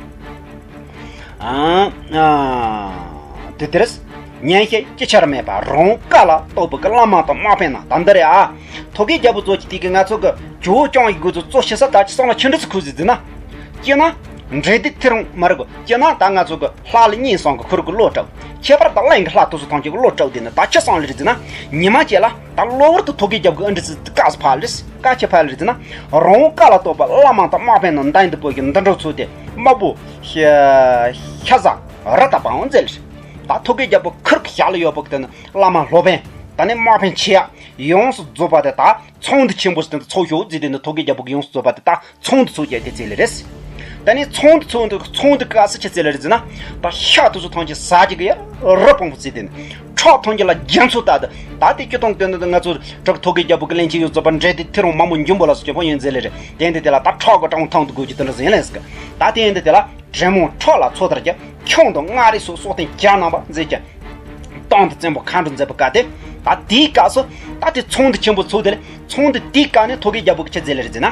ཨ། ཨ། དེ་ལྟར། ཉན་ཤེས་ཅི་ཆར་མེད་པ་རང་བཀའ་ལ་གཏོགས་པའི་བླ་མ་དང་དམག་དཔོན་རྣམས་ད་འདི་རེད་ཨ། ཐོ་གེ་རྒྱལ་པོ་ཚོ་གི་དེ་གི་ང་ཚོ་གི་ཇོ་བོ་སྐྱོང་ཡི་དགོས་ཚོ་གཙོ་ཤེས་ས་ད་ཅི་སོང་ལ་ཁྱི་འདྲ་ཚོ་ཁུ་ཟི་ཟི་ན། སྐྱེ་ན། འདྲེ་སྡིག་ཐེར་འོང་མ་རེད་གོ་སྐྱེ་ན་ད་ང་ཚོ་གི་ལྷ་ལ་བསྙེན་སོང་གི་ཁུར་གི་བློ་དྲག་ཁྱད་པར་དུ་གླིང་གི་ལྷ་དེ་ཚོ་ཐམས་ཅད་གི་བློ་དྲག་དེ་ནི་ད་ཁྱི་སང་ལེ་རེད་ཟི་ན། ཉི་མ་བྱས་ལ་ད་གློ་བུར་དུ་ཐོ་གེ་རྒྱལ་པོ་གི་ཨ་འདྲ་ཟི་དཀའ་སུ་ཕ་ལེ་རེད། དཀའ་ཁྱི་ཕ་ལེ་རེད་ཟི་ན། རང་བཀའ་ལ་གཏོགས་པ་བླ་མ་དང་དམག་དཔོན་རྣམས་མདའ་འདི་པོ་གི་འདི་འགྲོ་ཚུལ་དེ་དམག་པོ། ཤ་ཤ་ཟ་རི་ད་པའང་མཛད་ལེ། ད་ཐོ་གེ་རྒྱལ་པོ་ཁུར་གི་ཞག་ལ་ཡོད་པོ་གི་དེ་ནི་བླ་མ་སློབ་དཔོན་ད་ནི་དམག་དཔོན་ཆེ་ཡ་ཡོངས་སུ་རྫོགས་པ་དེ་ད་ཚོགས་འདུ་ཆེན་པོ་ཟིག་དེ་ཚོགས་ཤོག་ཟེར་དེ་ནི་ཐོ་གེ་རྒྱལ་པོ་གི་ཡོངས་སུ་རྫོགས་པ་དེ་ད་ཚོགས་འདུ་ཚོགས་རྒྱུ་དེ་ཟེར་ལེ་རེད། ད་ནི་ཚོགས་འདུ་ཚོགས་འདུ་ཚོགས་འདུ་ག་སེ་ཆེ་ཟེར་ལེ་རེད་ཟེར་ན། ད་ཤ་དེ་ཚོ་ཐམས་ཅད་ཟ་རྒྱུ་གི་ཡ་རི་སྤང་པོ་ཟེར་དེ་ནི་ཁྲག་ཐམས་ཅད་ལ་རྒྱ་མཚོ་ལྟ་དུ་ད་དེ་ཁྱོད་ཐོང་དེ་ནི་ང་ཚོ་བྲག་ཐོ་གེ་རྒྱལ་པོ་གི་ལན་ཆེ་ཡོངས་སུ་རྫོགས་པ་འདྲེ་དེ་ཐེར་འོང་མ་མོ་འཇུམ་པོ་ལ་སོགས་ཀྱི་ཕོ་ཡོན་ཟེར་ལེ་རེད། དེ་འདི་དེ་ལ་ད་ཁྲག་གི་གྲང་ཐང་དུ་དགོས་ཀྱི་དེ་འདྲ་ཟེར་ལེ་ཟེར་གི། ད་དེ་འདི་དེ་ལ། དྲེད་མོང་ཁྲག་ལ་མཚོ་ལྟར་གྱུར། ཁྱུང་དང་མངའ་རིས་སོགས་སྲོག་ལྡན་བྱ་རྣམ་པ་མཛེས་ཀྱང་། སྟོང་དུ་བཙན་པོ་མཁའ་འགྲོ་མཛད་པའི་བཀའ་དེ། ད་དེའི་སྐབས་སུ་ད་དེ་ཚོགས་འདུ་ཆེན་པོ་ཚོགས་དེ་ལས་ཚོགས་འདུ་དེའི་སྐབས་ནས་ཐོ་གེ་རྒྱལ་པོ་གི་ཆེ་མཛད་ལེ་རེད་ཟེར་ན།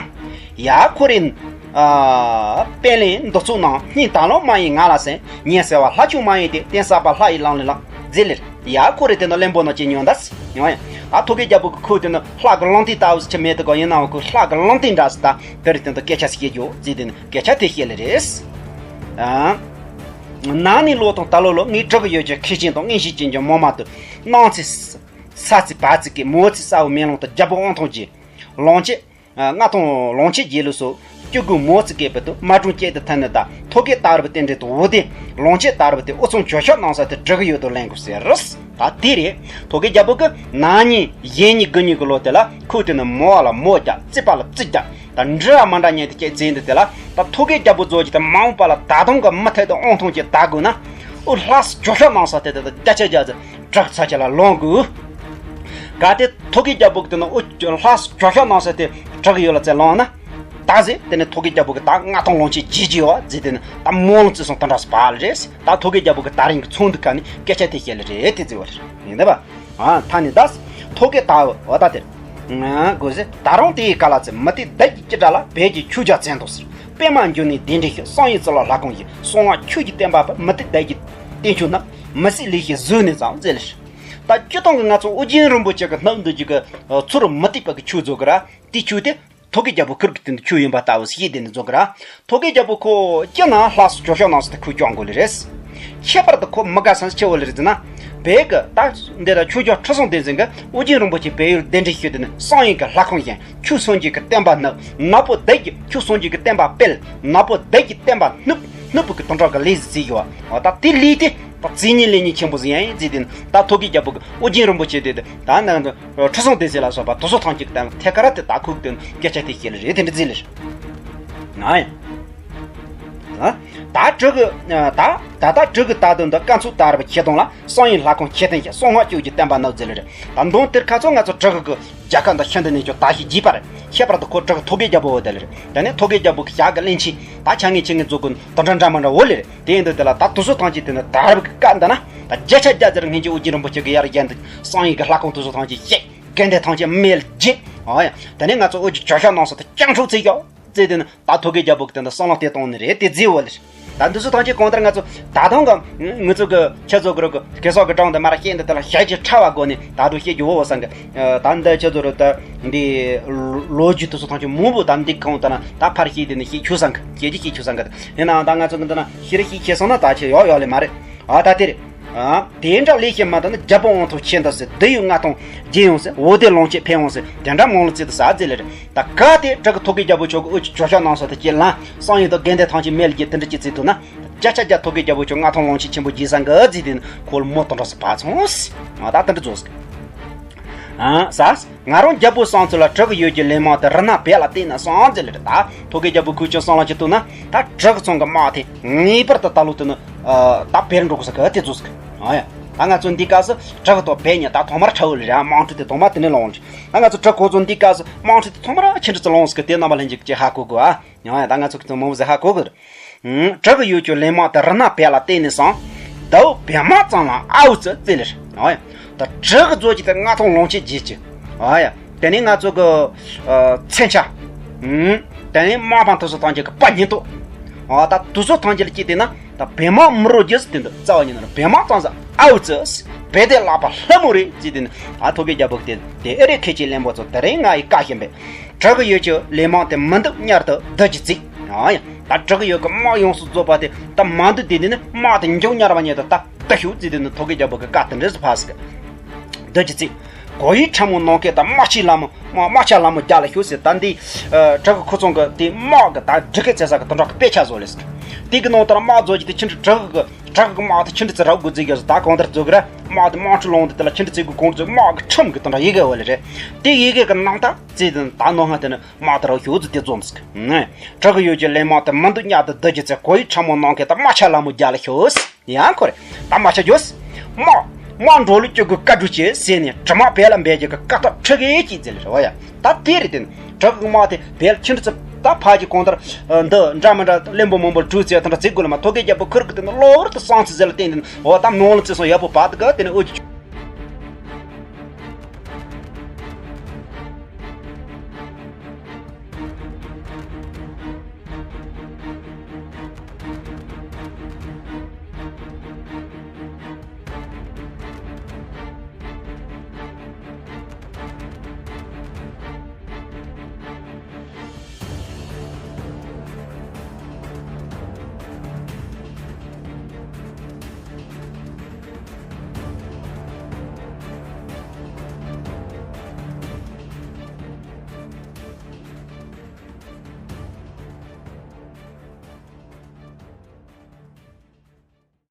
ཡ་ཁོ་རེ། ཨ། དཔལ་ལྡན་འདི་ཚོ་རྣམས་སྙིང་དང་ལོ་མ་ཡིན་ང་ལ་གསན། ཉེ་ཟེར་བ་ལྷ་ཆུང་མ་ཡིན་ཏེ་བསྟན་གསར་པ་ལྷ་ཡི་ལམ་ལས་ལངས་མཛད་ལེ་རེད། ཡ་ཁོ་རེ་དེ་ནི་བློན་པོ་རྣམས་ཀྱིས་ཉོན་ད་ཟེར་ཡང་ཡང་། ད་ཐོ་གེ་རྒྱལ་པོ་གི་ཁོ་དེ་ནི་ལྷ་གི་ལུང་བསྟན་ལྟ་བུ་ཆེ་མེད་དེ་གོ་ཡིན་ནའང་ཁོ་ལྷ་གི་ལུང་བསྟན་འདྲ་ཟེར་ད་དེ་རེ་དེ་འདི་སྐད་ཆ་ཟེར་རྒྱུ་ཟེར་དེ་ནི། སྐད་ཆ་དེ་བཤད་ལེ་རེད། ཨ། ནང་ནས་ལོ་དང་ད་ལོ་ལོ་ངའི་བྲག་གི་ཡོད་ཀྱི་མཁས་ཅན་དང་མངོན་ཤེས་ཅན་གྱི་མི་མང་དུ་གནང་ཚེ། ས་ཚིགས་བ་ཚིགས་ཀྱི་མོ་ཚིགས་ས་བོ་མེ་ལོང་དུ་རྒྱལ་པོ་དབང་ཐང་རྗེ། ལོངས་སྤྱོད། ཨ། མངའ་ཐང་ལོངས་སྤྱོད་རྒྱལ་ལོ་སོགས་ སྐྱེ་དགུའི་མོ་ཙི་གེ་བུ་དུ་མ་གྲོང་སྐྱེད་དུ་ཐན་ནི་དང་ཐོ་གེ་དར་བུ་དེ་འདྲེ་དུ་བུ་དེ་ལོང་ཆེ་དར་བུ་དེ་ཨུ་ཚང་ཇོ་ཤ་ནང་ས་དེ་དྲག་ཡོད་དུ་ལེན་དགོས་ཟེར་རུས། ད་དེ་རེད། ཐོ་གེ་རྒྱལ་པོ་གི་ན་ནི་ཡེ་ནི་གི་ནི་གི་ལོ་དེ་ལ་ཁུ་དེ་ནི་མོ་བ་ལ་མོ་རྒྱ་རྩི་པ་ལ་རྩི་རྒྱ། ད་འདྲི་བ་མ་འདྲ་ཉན་དེ་སྐྱེད་རྩིས་འདི་དེ་ལ་ད་ཐོ་གེ་རྒྱལ་པོ་རྫོགས་ཀྱི་དེ་མ་འོངས་པ་ལ་ད་དུང་གི་མི་ཐད་དུ་ཨོང་ཐོང་གྱི་ད་དགོས་ན། ཨུ་ལྷ་ས་ཇོ་ཤ་ནང་ས་དེ་དེ་དེ་རྒྱ་ཆ་རྒྱ་ཟེར། དྲག་ཚ་ཆ་ལ་ལོང་དགོས། ག་དེ་ཐོ་གེ་རྒྱལ་པོ་གི་དེ་ནི་ཨོ་ལྷ་ས་ཇོ་ཤ་ནང་ས་དེ་དྲག་ཡོད་ལ་ཚེ་ལོང་ན། ད་ཟེ་དེ་ནི་ཐོ་གེ་རྒྱལ་པོ་གི་ད་ང་ཐང་ལོང་ཆེ་ཇི་ཇི་ཡོད་ཟེ་དེ་ནི་ད་མོ་ལོང་ཚེ་སོང་ད་འདྲ་སི་བ་ལ་རེད། ད་ཐོ་གེ་རྒྱལ་པོ་གི་ད་རིང་གི་ཚོང་འདུ་ག་ནི་སྐད་ཆ་དེ་བཤད་ལ་རེད་དེ་ཟེ་བ་རེད་ཡིན་ད་བ། ཨ་ད་ནི་ད་ཐོ་གེ་ད་འོ་ད་དེར། ང་དགོས་ཟེ་ད་རུང་དེའི་ག་ལ་ཚེ་མི་དེ་བདག་གི་ཅི་འདྲ་ལ་བས་ཀྱི་ཆུ་རྒྱ་བཙན་དུ་ཟེར། པད་མ་འགྱུར་ནས་གདན་འདྲེན་ཤོག་བསམ་ཡས་རྩི་ལ་ལྷ་ཁང་ཡིན་གསང་བ་ཆོས་ཀྱི་བསྟན་པ་པ་མི་དེ་བདག་གི་བསྟན་ཆོས་རྣམས། མི་སྲིད་ལས་ཤིག་བཟོས་ནས་ཙམ་མཛད་ལེ། ད་སྤྱི་བཏང་གི་ང་ཚོ་ཨོ་རྒྱན་རིན་པོ་ཆེ་གི་སྣབས་འདི་ཅིག་གི་ཚུར་མི་ཐིག་པ་གི་ཆོས་བཟོ་གི་ར། དེ་ཆོས་དེ་ཐོ་གེ་རྒྱལ་པོ་ཁུར་གི་སྟེང་དུ་ཆོས་ཡིན་པ་ལྟ་བུ་ཞིག་དེ་ནི་བཟོ་གི་ར། ཐོ་གེ་རྒྱལ་པོ་ཁོ་སྤྱི་ན་ལྷ་སུ་ཇོ་ཤ་ནང་སུ་དེ་ཁུར་སྐྱོང་དགོས་ལེ་རེད། ཁྱད་པར་དུ་ཁོ་མི་དགའ་སང་ཆེ་བོ་ལེ་རེད་ཟེར་ན། བས་གི་ད་འདི་ལ་ཆོས་རྒྱལ་ཁྲི་སྲོང་ལྡེ་བཙན་གི་ཨོ་རྒྱན་རིན་པོ་ཆེ་བལ་ཡུལ་གདན་འདྲེན་ཞུས་དེ་ནི་བསམ་ཡས་གི་ལྷ་ཁང་བཞེངས། ཆོས་སངས་རྒྱས་ཀྱི་བསྟན་པ་བསྣུབས། ནག་པོ་བདག་གིས་ཆོས་སངས་རྒྱས་ཀྱི་བསྟན་པ་སྤེལ། ནག་པོ་བདག་གིས་བསྟན་པ་བསྣུབས། བསྣུབས་པའི་གི་དོན་དག་གི་ལས་ཟིག་བརྩིས་ཡོད། འོ་ད་དེ་ལས་དེ་ད་བརྩིས་ཉིན་ལས་ཉིན་ཆེན་པོ་ཟིག་ཡང་ཡིན་བརྩིས་དེ་ད་ཐོ་གེ་རྒྱལ་པོ་གི་ཨོ་རྒྱན་རིན་པོ་ཆེ་དེ་དེ་ད་ནང་དུ་ཁྲི་སྲོང་ལྡེ་བཙན་ལ་སོགས་པ་དུ་སོ་ཐང་གཅིག་གི་སྟེང་ཐད་ཀ་ར་དེ་ད་ཁུག་དེ་སྐད་ཆ་དེ་བཤད་ལ་རེད་དེ་འདྲ་བརྩིས་ལ་རེད། ང་ཡང་། ད་དྲུག་གི་ད་ད་ད་དྲུག་གི་ད་དོན་དུ་བཀའ་མཚོན་དར་བ་ཁྱེད་དང་ལ། གསང་ཡུལ་ལྷ་ཁང་ཆེ་བསྟན་ཞིང་གསང་སྔགས་བཅུ་གྱི་བསྟན་པ་ནག་འཛིན་ལེ་རེད། ད་མདུང་དེར་ཁ་ཚོ་ང་ཚོ་བྲག་གི་རྒྱལ་ཁབ་འདི་ཤིན་ཏུ་ནས་ཀྱང་ད་ཞིག་བགྱིས་པ་རེད། ཁྱད་པར་དུ་ཁོ་བྲག་ཐོ་གེ་རྒྱལ་པོ་འོ་དེ་ལེ་རེད། དེ་ནས་ཐོ་གེ་རྒྱལ་པོ་གི་ཞག་གི་གླིང་ཆེན་ད་ཆ་ངེས་ཆེ་ངེས་རྫོགས་ཀུན་དུ་འདྲ་འདྲ་མ་འདྲ་འོ་ལེ་རེད། དེ་ཡིན་དུས་དེ་ལ་ད་དུ་སོ་ཐང་ཆེ་དེ་ནི་ད་རབ་གི་བཀའ་འདི་ན་ད་བརྒྱ་ཆ་བརྒྱ་དེར་ངེས་ཀྱི་ཨོ་རྒྱན་རིན་པོ་ཆེ་གི་ཡར་རྒྱན་དུ་གསང་ཡུལ་གི་ལྷ་ཁང་དུ་སོ་ཐང་ཆེ་བཤད། དགེ་འདུན་ཐང་ཆེ་མེལ་རྒྱས། ཨ་ཡ། དེ་ནས་ང་ཚོ་ཨོ་རྒྱན་ཇོ་ཤ་ནང་སོ་ད་སྤྱང་ཕྲུག་ཚེ་ཡོད། ཟེར་དེ་ནི་ད་ཐོ་གེ་རྒྱལ་པོ་གི་དེ་འདྲ་བསམ་བློ་དེ་གཏོང་ནི་རེད་དེ་རྫི་བོ་ལེ། ད་འདི་ཚོ་ཐམས་ཅད་གང་ལྟར་ང་ཚོ་ད་དུང་གི་ང་ཚོ་གི་ཁྱེད་ཚོ་གི་རོགས་གི་གེ་སོག་གི་གྲོང་དུ་མ་ར་ཤེས་འདི་དེ་ལ་ཞལ་གྱི་ཕྲ་བ་སྒོ་ནས་ད་དུང་ཤེས་ཀྱི་འོ་བོ་སང་གི། ད་འདི་ཁྱེད་ཚོ་རོགས་ད་འདི་ལོ་རྒྱུས་དེ་ཚོ་ཐམས་ཅད་མང་པོ་ད་འདི་གང་ལྟར་ན་ད་ཕར་ཤེས་དེ་ནི་ཤེས་ཆུ་སང་གི་ཤེས་ཀྱི་ཤེས་ཆུ་སང་གི། ཡིན་ནའང་ད་ང་ཚོ་གི་འདི་ན་ཤེས་རེ་ཤེས་ཁྱེད་སོང་ན་ད་ཁྱེད་ཡོག་ཡོག་ལེ་མ་རེད། ཨ་ད་དེ་རེད། ཨ། དེ་འདྲ་ལས་ཤེས་མ་ཐག་ན་རྒྱལ་པོ་དབང་ཐང་ཆེ་འདི་ཟེར་བདུད་ཡུལ་མངའ་ཐང་རྒྱས་ཡོང་ཟེར་འོ་དེ་ལོངས་སྤྱོད་འཕེལ་འོང་ཟེར་དེ་འདྲ་མང་ལ་བརྩིས་ཏེ་ཟ་ཟེར་ལེ་རེད། ད་ག་དེ་བྲག་གི་ཐོ་གེ་རྒྱལ་པོ་ཆོག་གི་ཨོ་ཅི་ཇོ་ཤ་ནང་སོ་ད་ཅི་ལ་བསམ་ཡས་དང་དགེ་འདུན་ཐམས་ཅད་མེལ་རྒྱས་དེ་འདྲ་ཅི་བརྩིས་ཐུབ་ན། བརྒྱ་ཆ་བརྒྱ་ཐོ་གེ་རྒྱལ་པོ་ཆོག་མངའ་ཐང་ལོངས་སྤྱོད་ཆེན་པོ་རྒྱས་ས་འགའ་བརྩིས་དེ་ནི་ཁོ་ལ་མོ་དང་འདྲ་སུ་བ་ཚོང་ཟེར། ང་ད་དེ་འདྲ་བཟོ་ཟེར། ཨ་ཟ། ང་རང་རྒྱལ་པོའི་བསམ་ཚུལ་ལ་བྲག་གི་ཡུལ་གྱི་ལས་དམག་དེ་རི་ནག་བལ་ལ་བརྟེན་ནས་སོང་ཟེར་ལེ་རེད། ད་ཐོ་གེ་རྒྱལ་པོ་ཁོས་ཀྱང་བསམ་བློ་ཅིག་བཏང་ན་ད་བྲག་གི་ཚང་གི་དམག་དེ་ངེས་པར་དུ་ད་ལོ་དེ་ནི་ད་བལ་འགྲོ་དགོས་ས་གི་དེ་ཚོ་ཟེར་གི། ཨ་ཡ། ད་ང་ཚོ་འདི་སྐབས་སུ་བྲག་གི་ཐོག་བལ་ཉལ་ད་ཐོག་མར་ཁྲ་འུ་ལེ་རེད། དམག་འཁྲུག་དེ་ཐོག་མར་དེ་ནས་ལངས་ལེ། ད་ང་ཚོ་བྲག་ཁོ་ཚོ་འདི་སྐབས་སུ་དམག་འཁྲུག་དེ་ཐོག་མར་ཆི་འདྲ་ཚོ་ལངས་ཟེར་གི་དེ་རྣམ་པ་ལྷན་རྒྱས་ཀྱིས་ཧ་གོ་དགོས་ཨ། ཡང་ཡང་ད་ང་ཚོ་ཁོ་ཚོ་མང་པོ་ཟིག་ཧ་གོ་དགོས། བྲག་གི་ཡུལ་གྱི་ལས་དམག་དེ་རི་ནག་བལ་ལ་བརྟེན་ནས་སོང་། ཟླ་བོ་བལ་དམག་ཚང་ལ་ཨའུ་ཙི་ཙི་ལེར། ཨོ་ཡ། ད་བྲག་གི་རྫོགས་ཀྱི་དེ་མངའ་ཐང་ལོངས་སྤྱོད་རྒྱས་ཀྱི། ཨོ་ཡ། དེ་ནས་ང་ཚོ་གི་མཚོན་ཆ། དེ་ནས་དམག་དཔུང་དེ་ཚོ་ཐམས་ཅད་ཀྱི་དཔའ་ཉེན་ཐོག་ཨོ་ད་དེ་ཚོ་ཐམས་ཅད་ལ་སྐྱིད་དེ་ན་ད་བལ་དམག་མི་རོ་རྒྱས་སུ་དེ་འདུག་རྩ་བ་ཉིད་ནས་བལ་དམག་ཚང་ས་ཨའུ་ཙི། བལ་དེ་ལག་པ་ལྷ་མོ་རེད་ཅེས་དེ་ནས་ད་ཐོ་གེ་རྒྱལ་པོ་གི་དེ་དེ་ཨེ་རེད། ཁྱེད་ཀྱི་བློན་པོ་ཚོ་དེ་རིང་ང་ཡི་བཀའ་བཞིན་པས། བྲག་གི་ཡུལ་གྱི་ལས་དམག་དེ་མི་འདུག་གཉེར་དུ་བདུད་ཀྱིས་བརྩིགས། ཨ་ཡ། ད་བྲག་གི་ཡུལ་གྱི་དམག་ཡོངས་སུ་རྫོགས་པ་དེ་ད་མ་འདུག་དེ་དེ་ནི་དམག་དེ་མགྱོགས་གཉེར་བ་ཉེ་དུ་ད་བདུད་ཤོག་བརྩིགས་དེ་ནི་ཐོ་གེ་རྒྱལ་པོ་གི་བཀའ་དེ་འདྲས་སུ་ཕབ་ཟིག་བདུད་ཀྱིས་བརྩིགས། གོ་ཡི་ཁྲ་མོ་ནམ་མཁའི་ད་དམག་ཆེན་ལ་མོ་དམག་དམག་ཆ་ལ་མོ་རྒྱ་ལ་ཤོག་ཟེར། ད་འདི་བྲག་གི་ཁོ་ཚང་གི་དེ་དམག་གི་ད་སྒྲིག་གི་ཚེ་ས་གི་དེ་འདྲ་གི་དཔེ་ཆ་བཟོ་ལེ་ཟིག་དེ་གི་ནང་ལྟར་དམག་བཟོ་རྒྱུ་དེ་ཁྱི་འདྲ་བྲག་གི་བྲག་གི་དམག་དེ་ཁྱི་འདྲ་ཚེ་རབ་དགོས་རྫས་རྒྱ་བཟོ་ད་གང་ལྟར་བཟོ་གི་ར། དམག་དེ་དམག་འཁྲུག་ལངས་དེ་དེ་ལ་ཁྱི་འདྲ་ཚེ་དགོས་གང་བཟོ་དམག་གི་ཁྲིམས་གི་དེ་འདྲ་ཡི་གེ་བ་ལེ་རེད། དེ་ཡི་གེ་གི་ནང་ད། ཙི་དང་ད་ནོ་ཧ་དེ་ནི་དམག་དེ་ར་ཤོག་ཙི་དེ་འཛོམས་སི། བྲག་གི་ཡུལ་གྱི་ལས་དམག་དེ་མི་འདུག་གཉེར་དུ་བདུད་ཀྱི་ཚེ་གོ་ཡི་ཁྲ་མོ་ནམ་མཁའི་ད་དམག་ཆ་ལ་མོ་རྒྱ་ལ་ཤོག་ཡང་ཁོ་རེ་ད་དམག་ཆ་རྒྱོས། དམག་དམག་འགྲོ་ལུགས་སྤྱོད་དགོས་བཀའ་སྒྲུབ་བྱེད་ཟེར་ནས་དྲི་མ་བལ་ལ་འབད་ཀྱི་གི་བཀའ་ཐོབ་ཁྲི་གེ་ཅིག་ཟེར་ལེ་རེད་བ་ཡ། ད་དེ་རེད་དེ་ནི་བྲག་གི་དམག་དེ་བལ་ཁྱི་འདྲ་ཚི་ད་ཕ་གི་གང་ལྟར་འདི་འདྲ་མི་འདྲ་བློན་པོ་མང་པོ་གྲུ་ཚེ་དེ་འདྲ་ཚིག་དགོས་ལ་མ་ཐོ་གེ་རྒྱལ་པོ་ཁུར་གི་དེ་ནི་གློ་བུར་དུ་སང་ཚི་ཟེར་ལ་བརྟེན་དེ་ནི་འོ་ད་ནང་ལ་ཚེ་སོང་ཡག་པོ་བ་དི་ག་དེ་ནི་འོ་ཅི།